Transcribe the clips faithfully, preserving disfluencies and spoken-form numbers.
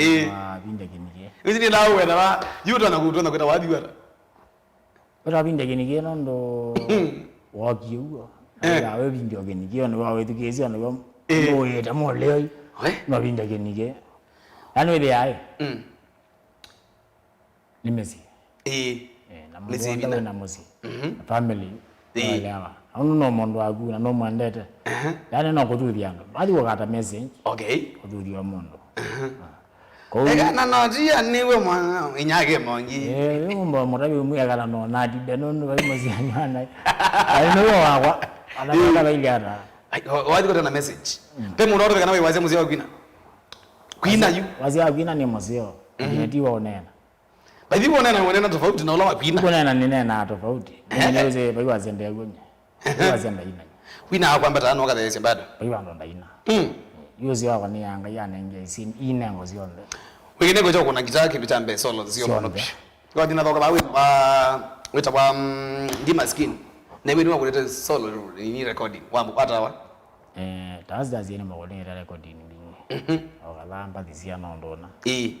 Eh. Wa Vindia Kinikĩ. Ĩsi nĩ ndaũ wenda wa, yu ũtonya kũ-, ũtonya kwĩta wathi wata? Wĩta Vindia Kinikĩ nũndũ wokie ũguo. Eh. Wĩta wĩ Vindia Kinikĩ, ona wa wĩthukĩĩsya, ona wa Eh. mũyĩte mũlĩoi. We? No Vindia Kinikĩ. Yaani wĩthĩaĩ. Mm. Nĩ mĩsyĩ. Ĩĩ. Eh, na mũndũ Mĩsyĩ wonthe ĩvina. Wĩna mũsyĩ. Mhm. Na family. Ĩĩ. Waelewa. Ũndũ no mũndũ waku na no mwendete. Aha. Yaani no kũthuthia andũ. Wathi kũkata message. Okay. Kũthuthia mũndũ. Aha. Ah. Kũu Eka na no tia nĩwe mwana inyake mongi. Eh, yumba mũtabi umwe kana no natinde nũndũ vai mũsyĩ mwana. Ai nĩwe wakwa. Ana Ĩĩ. Mwana vaili ata. Ai, wa-, wathi kũtana message. Mm. Pe mũndũ ũtũkana waiwasya mũsyĩ wa kwina. Kwina yu. Wasya wa kwina nĩ mũseo. Mhm. Lakini ti wa ũneena. By the way, ũneena, ũneena tofauti na ũla wa kwina. Kũneena nĩneenaa tofauti. Ehe. Nĩwĩsĩ vai wasya ndeew'o nye. Ehe. Vai wasya ndaina. Kwina akwambata no katheesya bado. Vai wando ndaina. Mm. Yu ũsĩ wakwa nĩ ya Ngai anenge ici inengo syonthe. Wĩkĩne kwĩcha kũna ngita kĩndũ kya mbee solo syonthe. Syonthe. Kwa jina thoka ba wĩta wa, wĩta wa, mm, Ndi Maskini. Na wĩni wa kũleta solo ni recording. Wa mũkwata wa? Eh, ta sasa yene makonera recording mbingi. Mhm. Okala mbathi cia no ndona. Ii.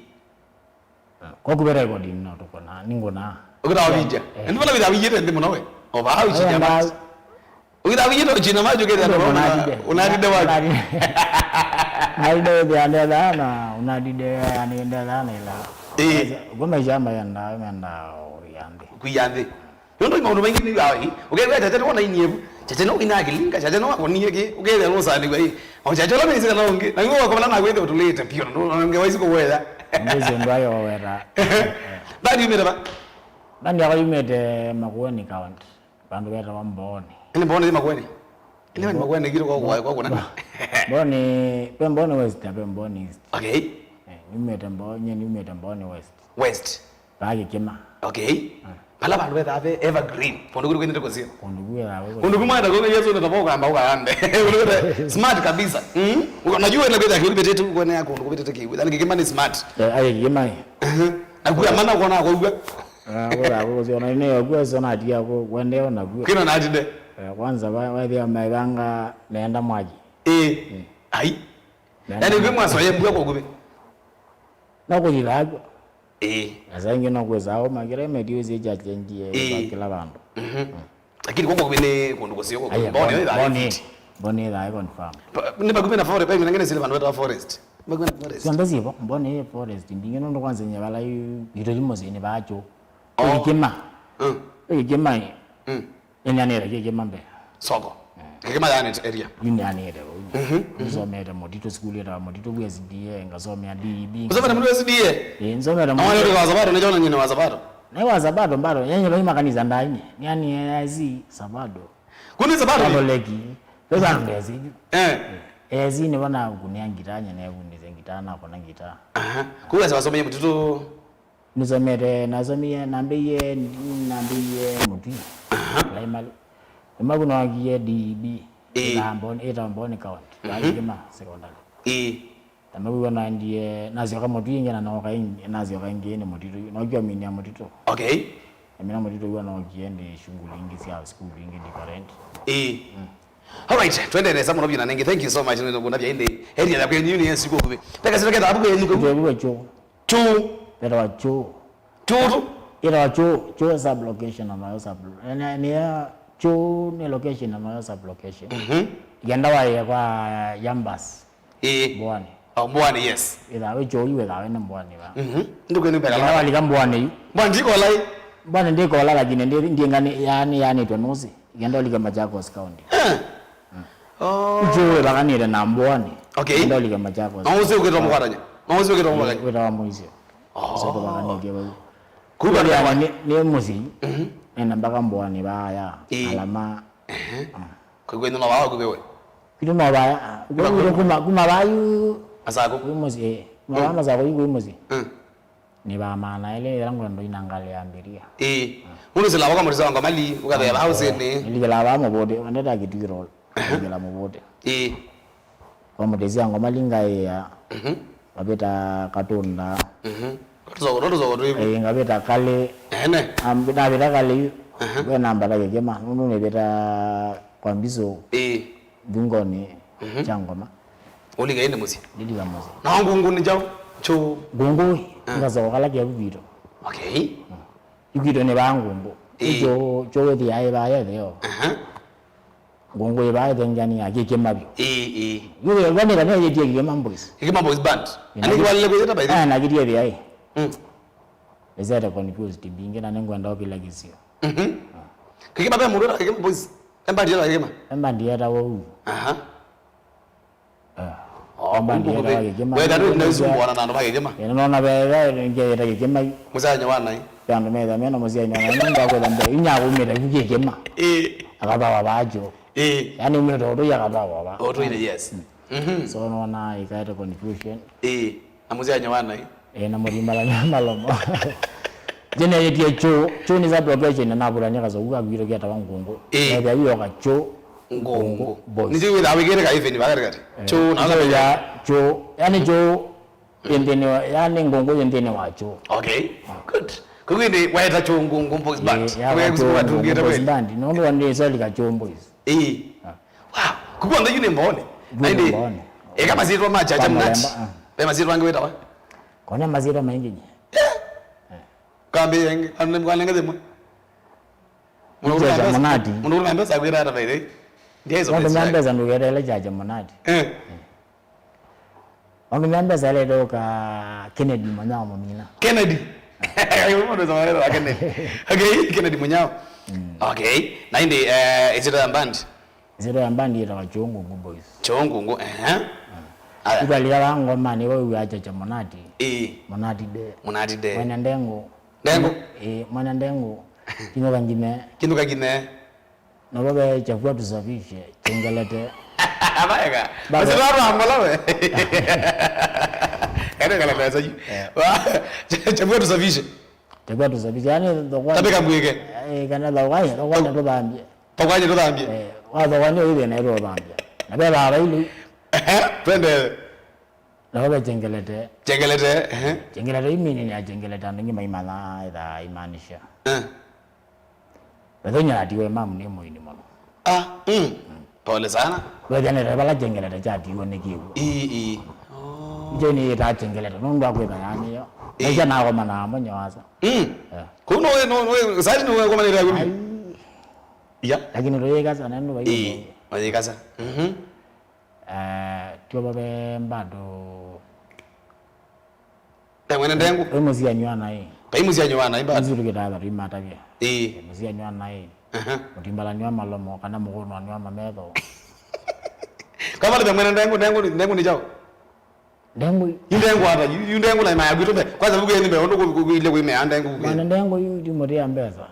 Kwa kũveta recording no tũkona, nĩngona. Ũkĩtha ũvinja. Eh. Ĩndĩ vala wĩtha wĩyĩte nthĩ mũno we. O vaa ũchinja maji. Ũkĩtha wĩyĩte ũchina maji ũkĩtha ũnatinde. Ũnatinde waku. Ũnatinde wĩthĩa ndetha na ũnatinde yani ndetha na ila. Eh. Kwa maisha mayenda, menda ya nthĩ. Kũya nthĩ. Nũndũ maũndũ maingĩ nĩ wai. Ũkethĩa Chacha nĩ wona inievu. Chacha nĩ wĩna kĩlinga, Chacha nĩ wakonie kĩ. Ũkethĩa nũsalĩw'a ĩ. O Chacha ũla nĩsĩ kana ũngĩ. Na iwe wakomana na kwĩthĩa ũtũlĩte pio. Ndũ nge waisi kũwetha. Ndũsĩ ndwayo weta. Bandi yumĩte va? Bandi yakwa yumĩte Makueni County. Vandũ vetawa Mbooni. Ĩnĩ Mbooni nĩ Makueni? Ĩnĩ nĩ Makueni kitu kwa kwa kwa kuna. Mbooni, pe Mbooni West, pe Mbooni East. Okay. Eh, niumĩte Mbooni, niumĩte Mbooni West. West. Paa Kĩkĩma. Okay. Ah. Pala vandũ vethaa ve evergreen. Kũndũ kũu kwĩnĩte kũsio. Kũndũ kũu vethaa ve. Kũndũ kũu mwenda kũu Yesu ndio taboka amba ukaande. Kũndũ kũu smart kabisa. Mm? Unajua ile kwenda kiu bitete uko na kũndũ kũbitete kiu. Yaani Kĩkĩma ni smart. Eh, ai Kĩkĩma. Eh. Na kuya mana uko na kwa uga. Ah, kwa kwa sio na ine kwa sio na tia kwa kwendeo na kwa. Kino na atinde. Eh, kwanza wa wa thia mebanga naenda mwaji. Eh. Ai. Yaani kwa mwaso yembwa kwa kube. Na kũthitha kw'o. Ĩĩ. Na saa ingĩ no kwĩsaa ũma kĩla ĩmeti ũsĩ kyakyengie Ĩĩ. Kĩla vandũ. Mhm. Lakini kũkũ kũvĩ nĩ kũndũ kũseo kũkũ. Aya, Mbooni Mbooni, ĩthaa Mbooni, ĩfiti. Mbooni ĩthaa ĩ confirm. Pa- nĩ vakuvĩ na forest, pa ingĩ nangĩ nĩ sili vandũ vetawa forest. Vakuvĩ na forest. Syonthe syĩvo, Mbooni ĩ forest mbingĩ nũndũ kwanza nye vala yu itũ yu mũsyĩ nĩ vaa kyũũ. Oh. Ĩkĩma. Mm. Ĩkĩma ĩ. Mm. Nĩnyanĩte Kĩkĩma mbee. Soko. Kĩkĩma yanĩte area. Yu nĩyanĩte vau. Mhm, mhm. Nĩsomete Mũtitũ, sukulu yĩtawa Mũtitũ vu S D A, ngasomea D E B. Ũsomete Mũtitũ S D A? Ĩĩ, nĩsomete Na wale Mũtitũ. Ũrĩ wa Sabato, nĩkyo na nyina wa Sabato. Nĩ wa Sabato mbado, yenye vai makanisa ndainye. Nĩani A I C Sabato. Kuni Sabato? Katoleki. Pesa ngezi. Eh. A I C nĩ vana kunĩa ngita, nye nevundise ngita, nakona ngita. Aha. Kuwa wasomeye Mũtitũ. Nĩsomete, nasomie, nambĩie, nambĩie Mũtui. Aha. Primary. Kuma vu nookie D E B. Ĩĩ. Ĩtamboni, ĩtamboni county. Mhm. Kĩkĩma secondary. Ĩĩ. Tamakuwa naendie, nasyoka Mũtui ĩngĩ na nooka ĩngĩ, nasyoka ĩngĩ nĩ Mũtitũ. Nookie minia Mũtitũ. Okay. Amina Mũtitũ wa nookie ndi shughuli ingĩ sya sukulu ingĩ different. Ĩĩ. Mm. All right, twende nesa mũno biũ na nengĩ. Thank you so much nĩ kunavya indi. Area ya kwenyu nĩ siku kubi. Peka sita ketha abu kwenyu. Ndio kwa chuo. Kyũũ. Yĩtawa Kyũũ. Kyũũ tu? Yĩtawa Kyũũ, Kyũũ sub-location na Mayo sub-, nĩ, nĩ ya Kyũũ nĩ location na Mayo sub-location. Mhm. Yenda waye kwa Yambas. Ĩĩ. Mbwani. Oh, Mbũanĩ, yes. Wĩthaa wĩ Kyũu, wĩthaa wĩ nĩ Mbũanĩ va. Mhm. Ndũkwĩnĩ mbeka. Ngenda walika Mbũanĩ yu. Mbũanĩ ndikola ĩ? Mbũanĩ ndikola, lakini ndi, ndi ngani, yani, yanĩtwe nũsĩ. Ngenda ulike Machakos County. Eh. Oh. Kyũu wĩvakanĩte na Mbũanĩ. Okay. Ngenda ulike Machakos. Mwaũsĩ ũkĩtwa mũkwatany'a? Mwaũsĩ ũkĩtwa mũkwatany'a? Wĩtawa Mũisyo. Oh. So tũvakanĩtye vau. Kuma Mbũanĩ nĩ, nĩ mũsyĩ. Mhm. Nenda mpaka Mbũanĩ vaya. Ĩĩ. Alama. Ehe. Mm. Kwa hivyo, ndio mawao kupewe. Kwitũ no vaya, ah, kuma, kuma, kuma, kuma vayu. Masako. Kwĩ mũsyĩ, eh. Kuma vaya Masako yu kwĩ mũsyĩ. Mm. Nĩ va maana elĩ, ĩla ngwendo ina ngalĩ ya mbiria. Ĩĩ. Mũndũ sila waka mũrisa wa ngoma li, ũkathea vaa ũsĩnĩ. Nĩlikĩlaa vaa mũvũtĩ, wendete akĩtukĩrwo, nĩlikĩla mũvũtĩ. Ĩĩ. Kwa mũtĩsya ngoma li ngaĩa, mhm, ngavĩta Katũnda. Mhm. Tũsoko, tũsoko twĩvu. Ĩĩ, ngavĩta Kalĩ. Ene. Navĩta Kalĩ yu, aha, we nambata Kĩkĩma, nũndũ nĩvĩta kwa Mbiso. Ĩĩ. Nthungonĩ, mhm, kya ngoma. Ũlika ĩndĩ mũsyĩ? Ndilika mũsyĩ. Na Ngungu nĩ kyaũ? Kyũu? Ngungu, ah, nĩ kasoko kala kevu vitũ. Okay. Mm. Yu kwitũ nĩ vaa Ngungu. Ĩĩ. Kyũu, Kyũu ĩthĩaa ĩvaa yetheo. Aha. Ngungu ĩvaa ĩthengeanĩa Kĩkĩma vyũ. Ĩĩ, ĩĩ. Yu ĩvaa nĩ kana yĩtie Kĩkĩma Boys. Kĩkĩma Boys Band. Ĩĩ, na anĩkĩ walile kwĩyĩta by the way? Ah, na kĩtie ĩthĩaa ĩ. Mm. Nĩsete confused mbingĩ na nĩngwenda ũkĩla kĩsio. Mhm. Ah. Kĩkĩma ve mũndũ wĩtawa Kĩkĩma Boys? Ve mbandi yĩtawa Kĩkĩma? Ve mbandi yĩtawa ũu. Aha. Ah. Oh, ve mbandi yĩtawa Kĩkĩma. Wenda tu nĩũsumbũana na andũ ma Kĩkĩma. Ĩĩ, nĩnona ve, ve, ngeyĩta Kĩkĩma yu. Mũsyaanyo wa naĩ. Ve andũ methĩa mena mũsyaanyo wa naĩ, nũndũ akwĩtha mbee, inya akumĩte ku Kĩkĩma. Ĩĩ. Akathawa vaa Kyũu. Ĩĩ. Yaani umĩte ũtũi akathawa vaa. Ũtũinĩ, yes. Mm. Mhm. So nona ikaete confusion. Ĩĩ. Na mũsyaanyo wa naĩ. Ĩĩ, na mũthimbala nĩ malomo. Nĩneeyĩtie Kyũu, Kyũu nĩ sub location na navulany'a kasoko ka kwitũ ketawa Ngungu. Ĩĩ. Nethĩa yu yoka Kyũu, Ngungu. Ngungu Boys. Nĩkyo wĩthaa wĩkĩte ka even va katikati. Eh, Kyũu, na nĩkyo wĩthaa Kyũu, yani Kyũu, ĩ nthĩnĩ wa, yani Ngungu ĩ nthĩnĩ wa Kyũu. Okay, good. Kwa hivyo nĩ waeta Kyũu Ngungu Boys Band. Ĩĩ, ya Kyũu Ngungu Boys Band. Nũndũ wa nĩ solika Kyũu Boys. Ĩĩ. Ah. Wow, kukwamba yu nĩ Mbooni. Yu nĩ Mbooni. Eka masyĩtwa ma Chacha Mũnati. Ve masyĩtwa angĩ wĩtawa? Kona masyĩtwa maingĩ nye. Yeah. Kambĩ yengĩ, andũ nĩ mwanenge thimwe. Chacha Mũnati. Mũndũ ũrũmĩa mbesa akwĩra ata by the way? Ndiaiso. Mũndũ mea mbesa ndũketele Chacha Mũnati. Eh. Maũndũ mea mbesa yalete ũka Kennedy Mũnyao Mũmina. Kennedy. Mũndũ ũsa mawĩra wa Kennedy. Okay, Kennedy Mũnyao. Mm. Okay. Na ĩndĩ, eh, ĩsyĩtwa ya band? Ĩsyĩtwa ya band yĩtawa Kyũu Ngungu Boys. Kyũu Ngungu, ehe. Mm. Aya. Ithalika va ngoma nĩvo wĩw'aa Chacha Mũnati. Ĩĩ. Mũnati de. Mũnati de. Mwene Ndengũ. Ndengũ. Ĩĩ, Mwene Ndengũ. Kinyũka ngime. Kinyũka ngime. Navo ve Chafua Tusafishe, Chengelete. Vaeka. Baba. Basi baba amala we. Kana kala pesa yu. Eh. Wa, Chafua Tusafishe. Chafua Tusafishe. Yani, thokwa. Tabika mwike. Eh, kana thokwa, thokwa nĩ tũthambie. Thokwa nĩ tũthambie. Eh, wa thokwa nĩ ũthĩ na tũthambie. Na ve baba ilu. Twende. Navo ve Chengelete. Chengelete, ehe. Chengelete yu meaning ya Chengelete, andũ aingĩ maimathaa ĩthaa imaanisha. Eh. Vetha ũnyatiwe mamu nĩ mũini mũno. Ah, mm. Pole sana. Wethanĩte vala Chengelete kyatiwe nĩ kĩw'ũ. Ii, ii. Oh. Nje nĩ ĩtaa Chengelete, nũndũ wa kwĩtha yani yo. Ii. Naisha nakomana namo nyoasa. Mm. Eh. Kũu no we, no, no we, sasa no we komana ĩthaa kumi. Ai. Ya. Lakini tũyĩkasa nendo vai. Ii, wayĩkasa. Mhm. Eh, tyo vave mbado. Nde Mwene Ndengũ. Ĩ mũsianĩ wa naĩ. Vai mũsianĩ wa naĩ mbado. Isu tũkĩtaa tũimatavya. Ĩĩ. Ĩ mũsianĩ wa naĩ. Aha. Mũtimbalani wa malomo kana mũkũnũani wa mametho. Kwa vale ve Mwene Ndengũ, Ndengũ, Ndengũ nĩ kyaũ? Ndengũ. Yu Ndengũ ata, yu, yu Ndengũ na maya gwitũ me. Kwanza vuku yeni me, ũndũ kũ-, kũ-, kũile kwĩ mea Ndengũ vuku yeni. Mwana Ndengũ yu ndi mũtia mbesa.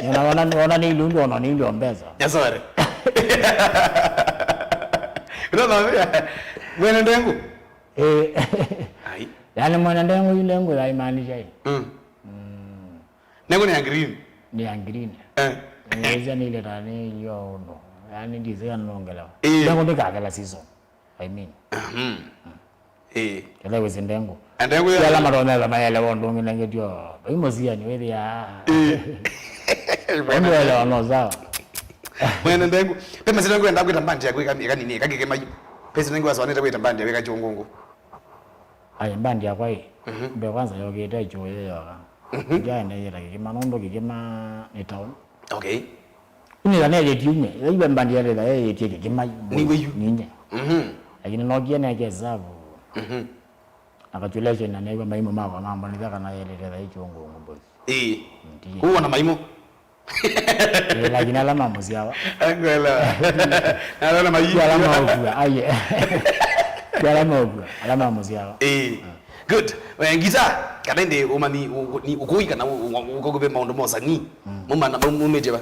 Ona, ona, ona nĩ ilundu, ona nĩ ilio mbesa. Ya, sorry. Unaona, Mwene Ndengũ? Eh. Ai. Yani Mwene Ndengũ yu Ndengũ yaimaanisha hii. Mm. Mm. Ndengũ nĩ ya green. Nĩ ya green. Eh. Nĩwĩsya nĩ ile ta nĩ yo ũndũ. Yani ndisĩ kana nongelewa. Eh. Ndengũ ndikakela season. I mean. Mhm. Ĩĩ. Kethĩwa wĩsĩ Ndengũ. Na Ndengũ ya- Ala matonyetha mayelewa ũndũ ũngĩ nengĩ tyo. Vai mũsiani wĩthĩa. Ĩĩ. Ũndũ welewa no sawa. Mwene Ndengũ. Pe mesi Ndengũ enda kwĩta mbandi ya kwĩka, ĩka nini, ĩka Kĩkĩma yu. Pesi Ndengũ wasoanĩte kwĩta mbandi ya kwĩka Kyũngũngũ. Ai, mbandi yakwa ĩ. Mhm. Mbe kwanza yokĩte Kyũũ yoka. Mhm. Ndyaenda yĩta Kĩkĩma, nũndũ Kĩkĩma nĩ town. Okay. Ĩnĩ kana yĩtie umwe, yaiwe mbandi yalĩla yeyĩtie Kĩkĩma. Nĩw'o yu. Ninye. Mhm. Lakini nokie neke hesabu. Mhm. Na calculation na nĩw'a maimũ makwa mambonethya kana yelete thaĩ kyũngũngũ mbosi. Ĩĩ. Ndiye. Kuwa na maimũ. Ĩĩ, lakini ala ma mũsyawa. Angwela. Ala na maimũ. Ala maũkua, aye. Ala maũkua, ala ma mũsyawa. Ĩĩ. Good. We, ngita, kana ĩndĩ ũmanyi, ũ-, ũ-, ni ũkũi kana ũ-, ũ-, ũkũkũve maũndũ ma ũsanii. Mm. Mumana, mum-, mumĩtye va?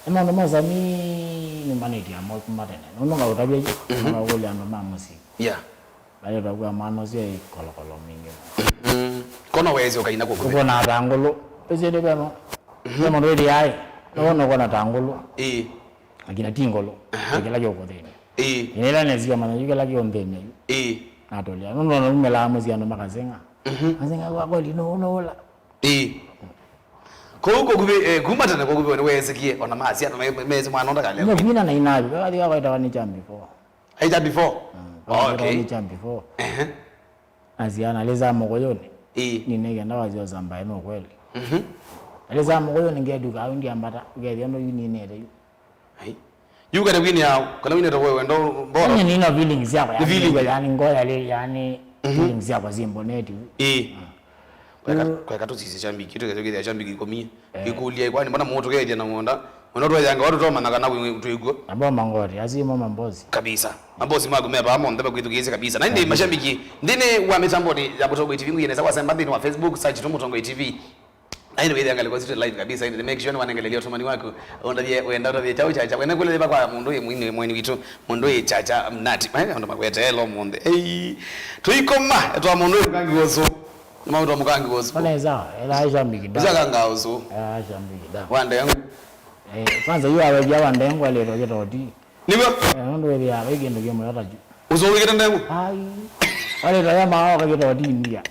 Nĩ maũndũ ma ũsanii nĩmanĩtie amo kuma tene. Nũndũ ngaũtavya yu, mhm, ngaũkũlya andũ ma mũsyĩ. Yeah. Vale twakuwa mwana ũsu e kolokolo mingĩ mũno. Mm. Kono weesĩ ũkaina kũkũthĩ. Ũkona ta ngũlũ. Ĩsĩ nĩ vema. Mhm. Vema ndwĩthĩaĩ. Nĩwona ũkona ta ngũlũ. Ĩĩ. Lakini ti ngũlũ. Aha. Nĩ kĩla kĩũkũthĩnĩ. Ĩĩ. Ĩnĩla nĩsio manya yu kĩla kĩũnthĩnĩ yu. Ĩĩ. Natũlĩa. Nũndũ ona umĩlaa mũsyĩ andũ makaseng'a. Mhm. Maseng'a kwa kweli no no ũla. Ĩĩ. Kũu kũkuvĩ, eh, kuma tene kũkuvĩ nĩ weesĩkie ona masya andũ me-, me-, meesĩ mwana ũndakale. Nĩ vina na inavi. Kathi wako itawa nĩ chambi four. Aita before? Mm, oh, okay. Nĩ chambi four. Ehe. Asiana leza mokoyoni. Ĩĩ. Ni nege ndawa zio zambaye no kweli. Mhm. Leza mokoyoni ngeduka au ndiambata. Ngethia ndo yu ni nete yu. Ai. Yu kana wini yao, kana wini towe wendo bora. Ni nina feelings yako. Ni yani, feeling. Yani ngoya le yani, mhm, feelings yako zimboneti. Ĩĩ. Mm. Kweka, mm, kweka tusisye chambi kitu, kethia chambi kikomie. Eh. Ikulia kwani mbona mũndũ kethia na ng'onda? Ona twayanga watu toma na kana twigwo. Abo mangori, asi mo mambosi. Kabisa. Mambosi maku me ba monthe bakwithukiisye kabisa. Na indi, mm, mashabiki, nthĩnĩ wa mitamboni ya Mũtongoi T V ngui nesa kwa semba nthĩnĩ wa Facebook, search tu Mũtongoi T V. Na indi withia ngalĩko sitũ live kabisa, indi make sure nĩwanengelelya ũtũmani waku. Ũndavye, wenda ũtavye chao chacha. Wenda kũlĩva kwa mũndũ ĩ mwini mweni witũ, mũndũ ĩ chacha mnati. Maana ndo makwetelo mũndũ. Ei. Tuikoma, etwa mũndũ ĩ kangi woso. Nĩ maũndũ mũkangi wosu. Ona esa, ela aisha mbiki da. Esa kanga wosu. Ela aisha mbiki da. Wa ndengu. Eh, kwanza yu awejia wa ndengu alĩtwa Kĩtoti. Nĩw'o? Eh, nũndũ wĩthĩa wĩ kĩndũ kĩmwe ta kyu. Ũsu wĩkĩte ndengu? Ai. Alĩtwa ya maoka Kĩtoti India.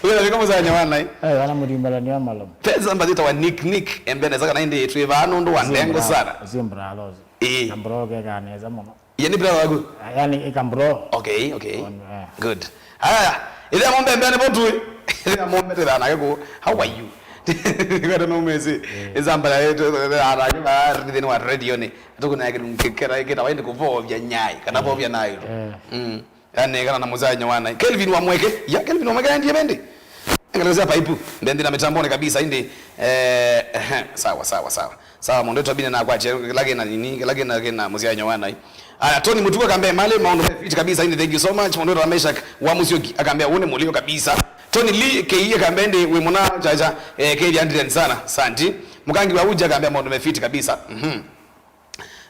Ũyũ alĩka mũsanya wa nai. Eh, wana mũtimbala nĩ wa malomo. Pesa mbathita wa Nick Nick. Embene saka na indi twĩ vaa nũndũ wa ndengu sana. Simbra lozi. Eh. Ambro ke kaneza mũno. Ye nĩ brother waku? Ah, yani, ika bro. Okay, okay. On, eh. Good. Haya, ile amombe mbele botu. Ile amombe tena nake ku. How are you? Ngata no mezi. Eh. Izamba ya yetu anake ba nthĩnĩ wa radio ni. Tuko na kitu kera kera waende kuvovya nyai. Kana vovya nayo. Eh. Mm. Yani kana na muzanya wana. Kelvin wa Mweke. Ya Kelvin wa Mweke ndiye bendi. Ngaleza paipu. Ndendi na mitamboni kabisa indi. Eh, ehe, sawa, sawa, sawa. Sawa, mũndũ wĩtwa Bine nakwatya kĩla kĩna nini, kĩla kĩna, kĩna mũsyaĩnyo wa naĩ. Aya, Tony Mũtuku akambĩa, "Malĩ, maũndũ me fit kabisa, ĩndĩ thank you so much." Mũndũ wĩtwa Meshak wa Mũsyoki akambĩa, "Ũũ nĩ mũlio kabisa." Tony Lee K E akambĩa, "Ĩndĩ wĩ mũna, chacha, eh, kethya nditeni sana." Santi. Mũkangi wa Uja akambĩa, "Maũndũ me fit kabisa." Mhm.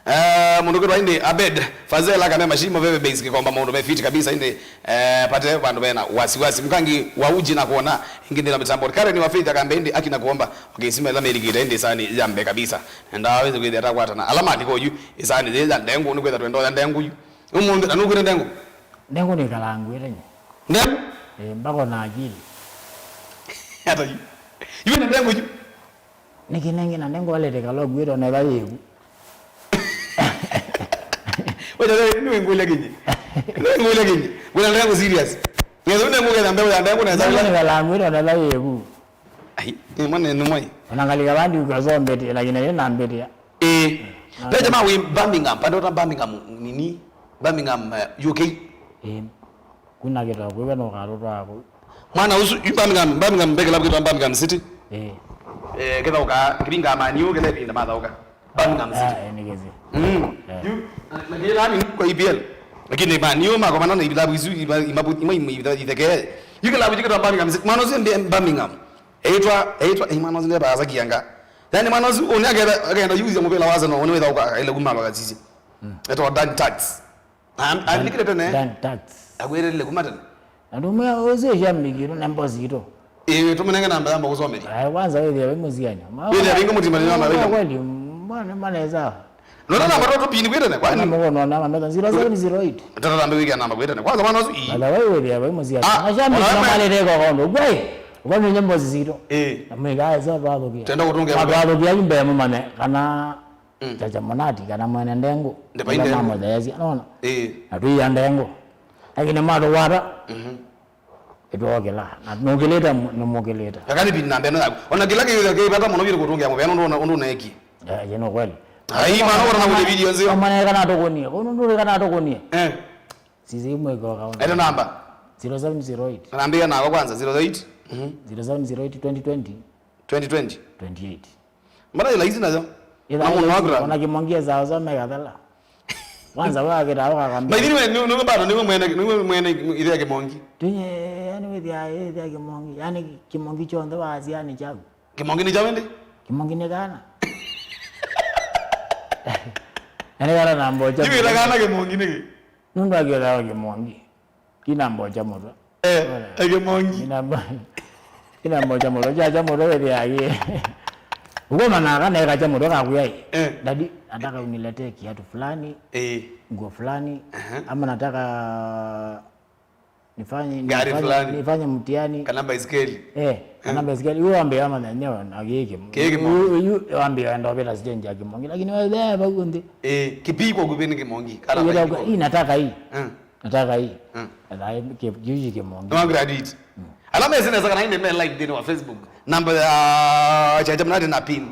Eh, mũndũ kwĩtwa ĩndĩ Abed Fazel akambĩa, "Mashimo Veve Base Kĩkomba, maũndũ me fit kabisa, ĩndĩ, eh, pate vandũ vena wasiwasi." Mũkangi wa Uji na kuona ĩngĩ nthĩna mĩtambo. Karen wa Faith akambĩa, "Ĩndĩ akina kuomba." Okay, sima ĩla melikĩte ĩndĩ sani ya mbee kabisa. Enda wĩthĩ kwĩthĩa atakwatana. Ala maandĩka ũyu, ĩsani yĩ ya ndengu, nĩ kwĩtha twenda ya ndengu yu. Ũmũnthĩ, na nũkwĩte ndengu? Ndengu nĩ kalangu ĩte nye. Ndengu? Eh, mbako na akili. Hata yu. Yu na ndengu yu. Nĩkĩ nengĩ na ndengu walete kalogu ĩto netha yĩvu. Wĩta nĩ ngũlya kĩnyĩ. Nĩ ngũlya kĩnyĩ. Ngũlya ndengu serious. Ngetha ndengu ketha mbeu ya ndengu netha. Ndengu nĩ kalangu ĩto netha yĩvu. Ai, nĩ mwana nĩ mwai. Ona ngalika vandi ukazombete, lakini nĩ nambete. Eh. Ve jamaa wĩ Birmingham, pande wa Birmingham nini? Birmingham, eh, U K. Eh. Kuna kĩtoko kwĩwe no karũtwa kũ. Mwana ũsu, yu Birmingham, Birmingham, mbekela kwĩtwa Birmingham City. Eh. Eh, kĩthaũka, kĩvinga Man U, kĩla ĩvinda mathaũka. Birmingham City. Eh, nĩ kĩsĩ. Mm. Eh. Yu, na, na kĩla ni kwa E P L. Lakini Man U makomana na ilabu isu, ima, ima, ima, ima, ithekee. Yu kĩlabu kĩtwa Birmingham City. Mwana ũsu ndi Birmingham. Eitwa, eitwa, eh, mwana ũsu ndi baza kianga. Yani mwana ũsu, ũni akenda, akenda yuzi ya mupira wa Arsenal, ũni wĩthaũka, ile kuma wakasisi. Mm. Etwa Dan Tax. Am-, andikile tene. Dan Tax. Agwirĩle kuma tene. Na ndũmwe ũsĩ shambi kitu na mbosi kitu. Ĩĩ, tũmũnenge namba ya mbakũsomethya. Ai, kwanza wĩthĩa wĩ mũsiani. Wĩthĩa wĩngĩ mũtimbani wa mawĩla. Kweli, mwana maneza. Nona namba tũtũ pini kwĩ tene, kwani? Namba mũkono na mambeta zero seven zero eight. Tata namba wĩkĩa namba kwĩ tene. Kwanza mwana ũsu ii. Ala wewe wĩthĩa wĩ mũsiani. Ah, na shambi ona na we malete kwa kondo. Gwai. Kwa nĩ mbosi zito. Ĩĩ. Na mwĩka eza twathũkia. Tenda kũtũngĩa. Twathũkia imbe mumane kana Mm. Chacha Monati kana mwene ndengu. Ndevainde. Nĩla mamotheesya, nona? Ĩĩ. Na tũia ndengu. Lakini matũkwata. Mhm. Ĩtwokĩla. Na nũkĩlĩte, nĩmũkĩlĩte. Lakini pini namba ĩno yaku. Ona kĩla kĩ-, kĩvata mũno vĩtũ kũtũngĩa mũvea nũndũ ũndũ ũneekie. Eh, ĩno kweli. Ai, mwana, ũkona kũlya video nzeo. Mwana, kana tũkũnie. Kũu nũndũ kana tũkũnie. Eh. Sisi imwe iko kaunti. Eta namba. Zero seven zero eight. Nambia nako kwanza, zero eight. Mhm. Zero seven zero eight twenty twenty. Twenty twenty. Twenty eight. Mbona ila hizi nazo? Ila na mwana hizi, wakura. Ona Kĩmongi za ozo mega thela. Kwanza wewe akita waka kambi. By the way, ni, ni bado, ni mwene, ni mwene ile ya Kĩmongi. Tunye, yani wewe ya, ya Kĩmongi. Yani Kĩmongi chonthe wa asiani chaku. Kĩmongi nĩ kyaũ ĩndĩ? Kĩmongi nĩ kana. Nĩ kana na mbocha. Kĩwĩra kana Kĩmongi nĩkĩ? Nũndũ akĩotawa Kĩmongi. Kĩna mbocha mũtwe. Eh, eh, Kĩmongi. Kĩna mbo-, kĩna mbocha mũtwe. Kya cha mũtwe wĩthĩa kĩ. Ũkoma na kana eka cha mũtwe kakuya ĩ. Eh. Daddy, nataka uniletee kiatu fulani, eh, nguo fulani, aha, ama nataka nifanye, gari nifanye, fulani, nifanye mtihani. Kana baiskeli. Eh, kana, eh, baiskeli. Huyo wambia ama nyenyewe na kiki. Kiki. Huyo, huyo wambia enda opera stage ya Kĩmongi. Lakini wewe baba kunde. Eh, kipi kwa kupeni Kĩmongi. Kana hii nataka hii. Eh. Nataka hii. Eh. Ala ki-, kiuji Kĩmongi. No graduate. Mm. Alama zina zaka na ine me live dini wa Facebook. Namba ya cha cha mnate na pin.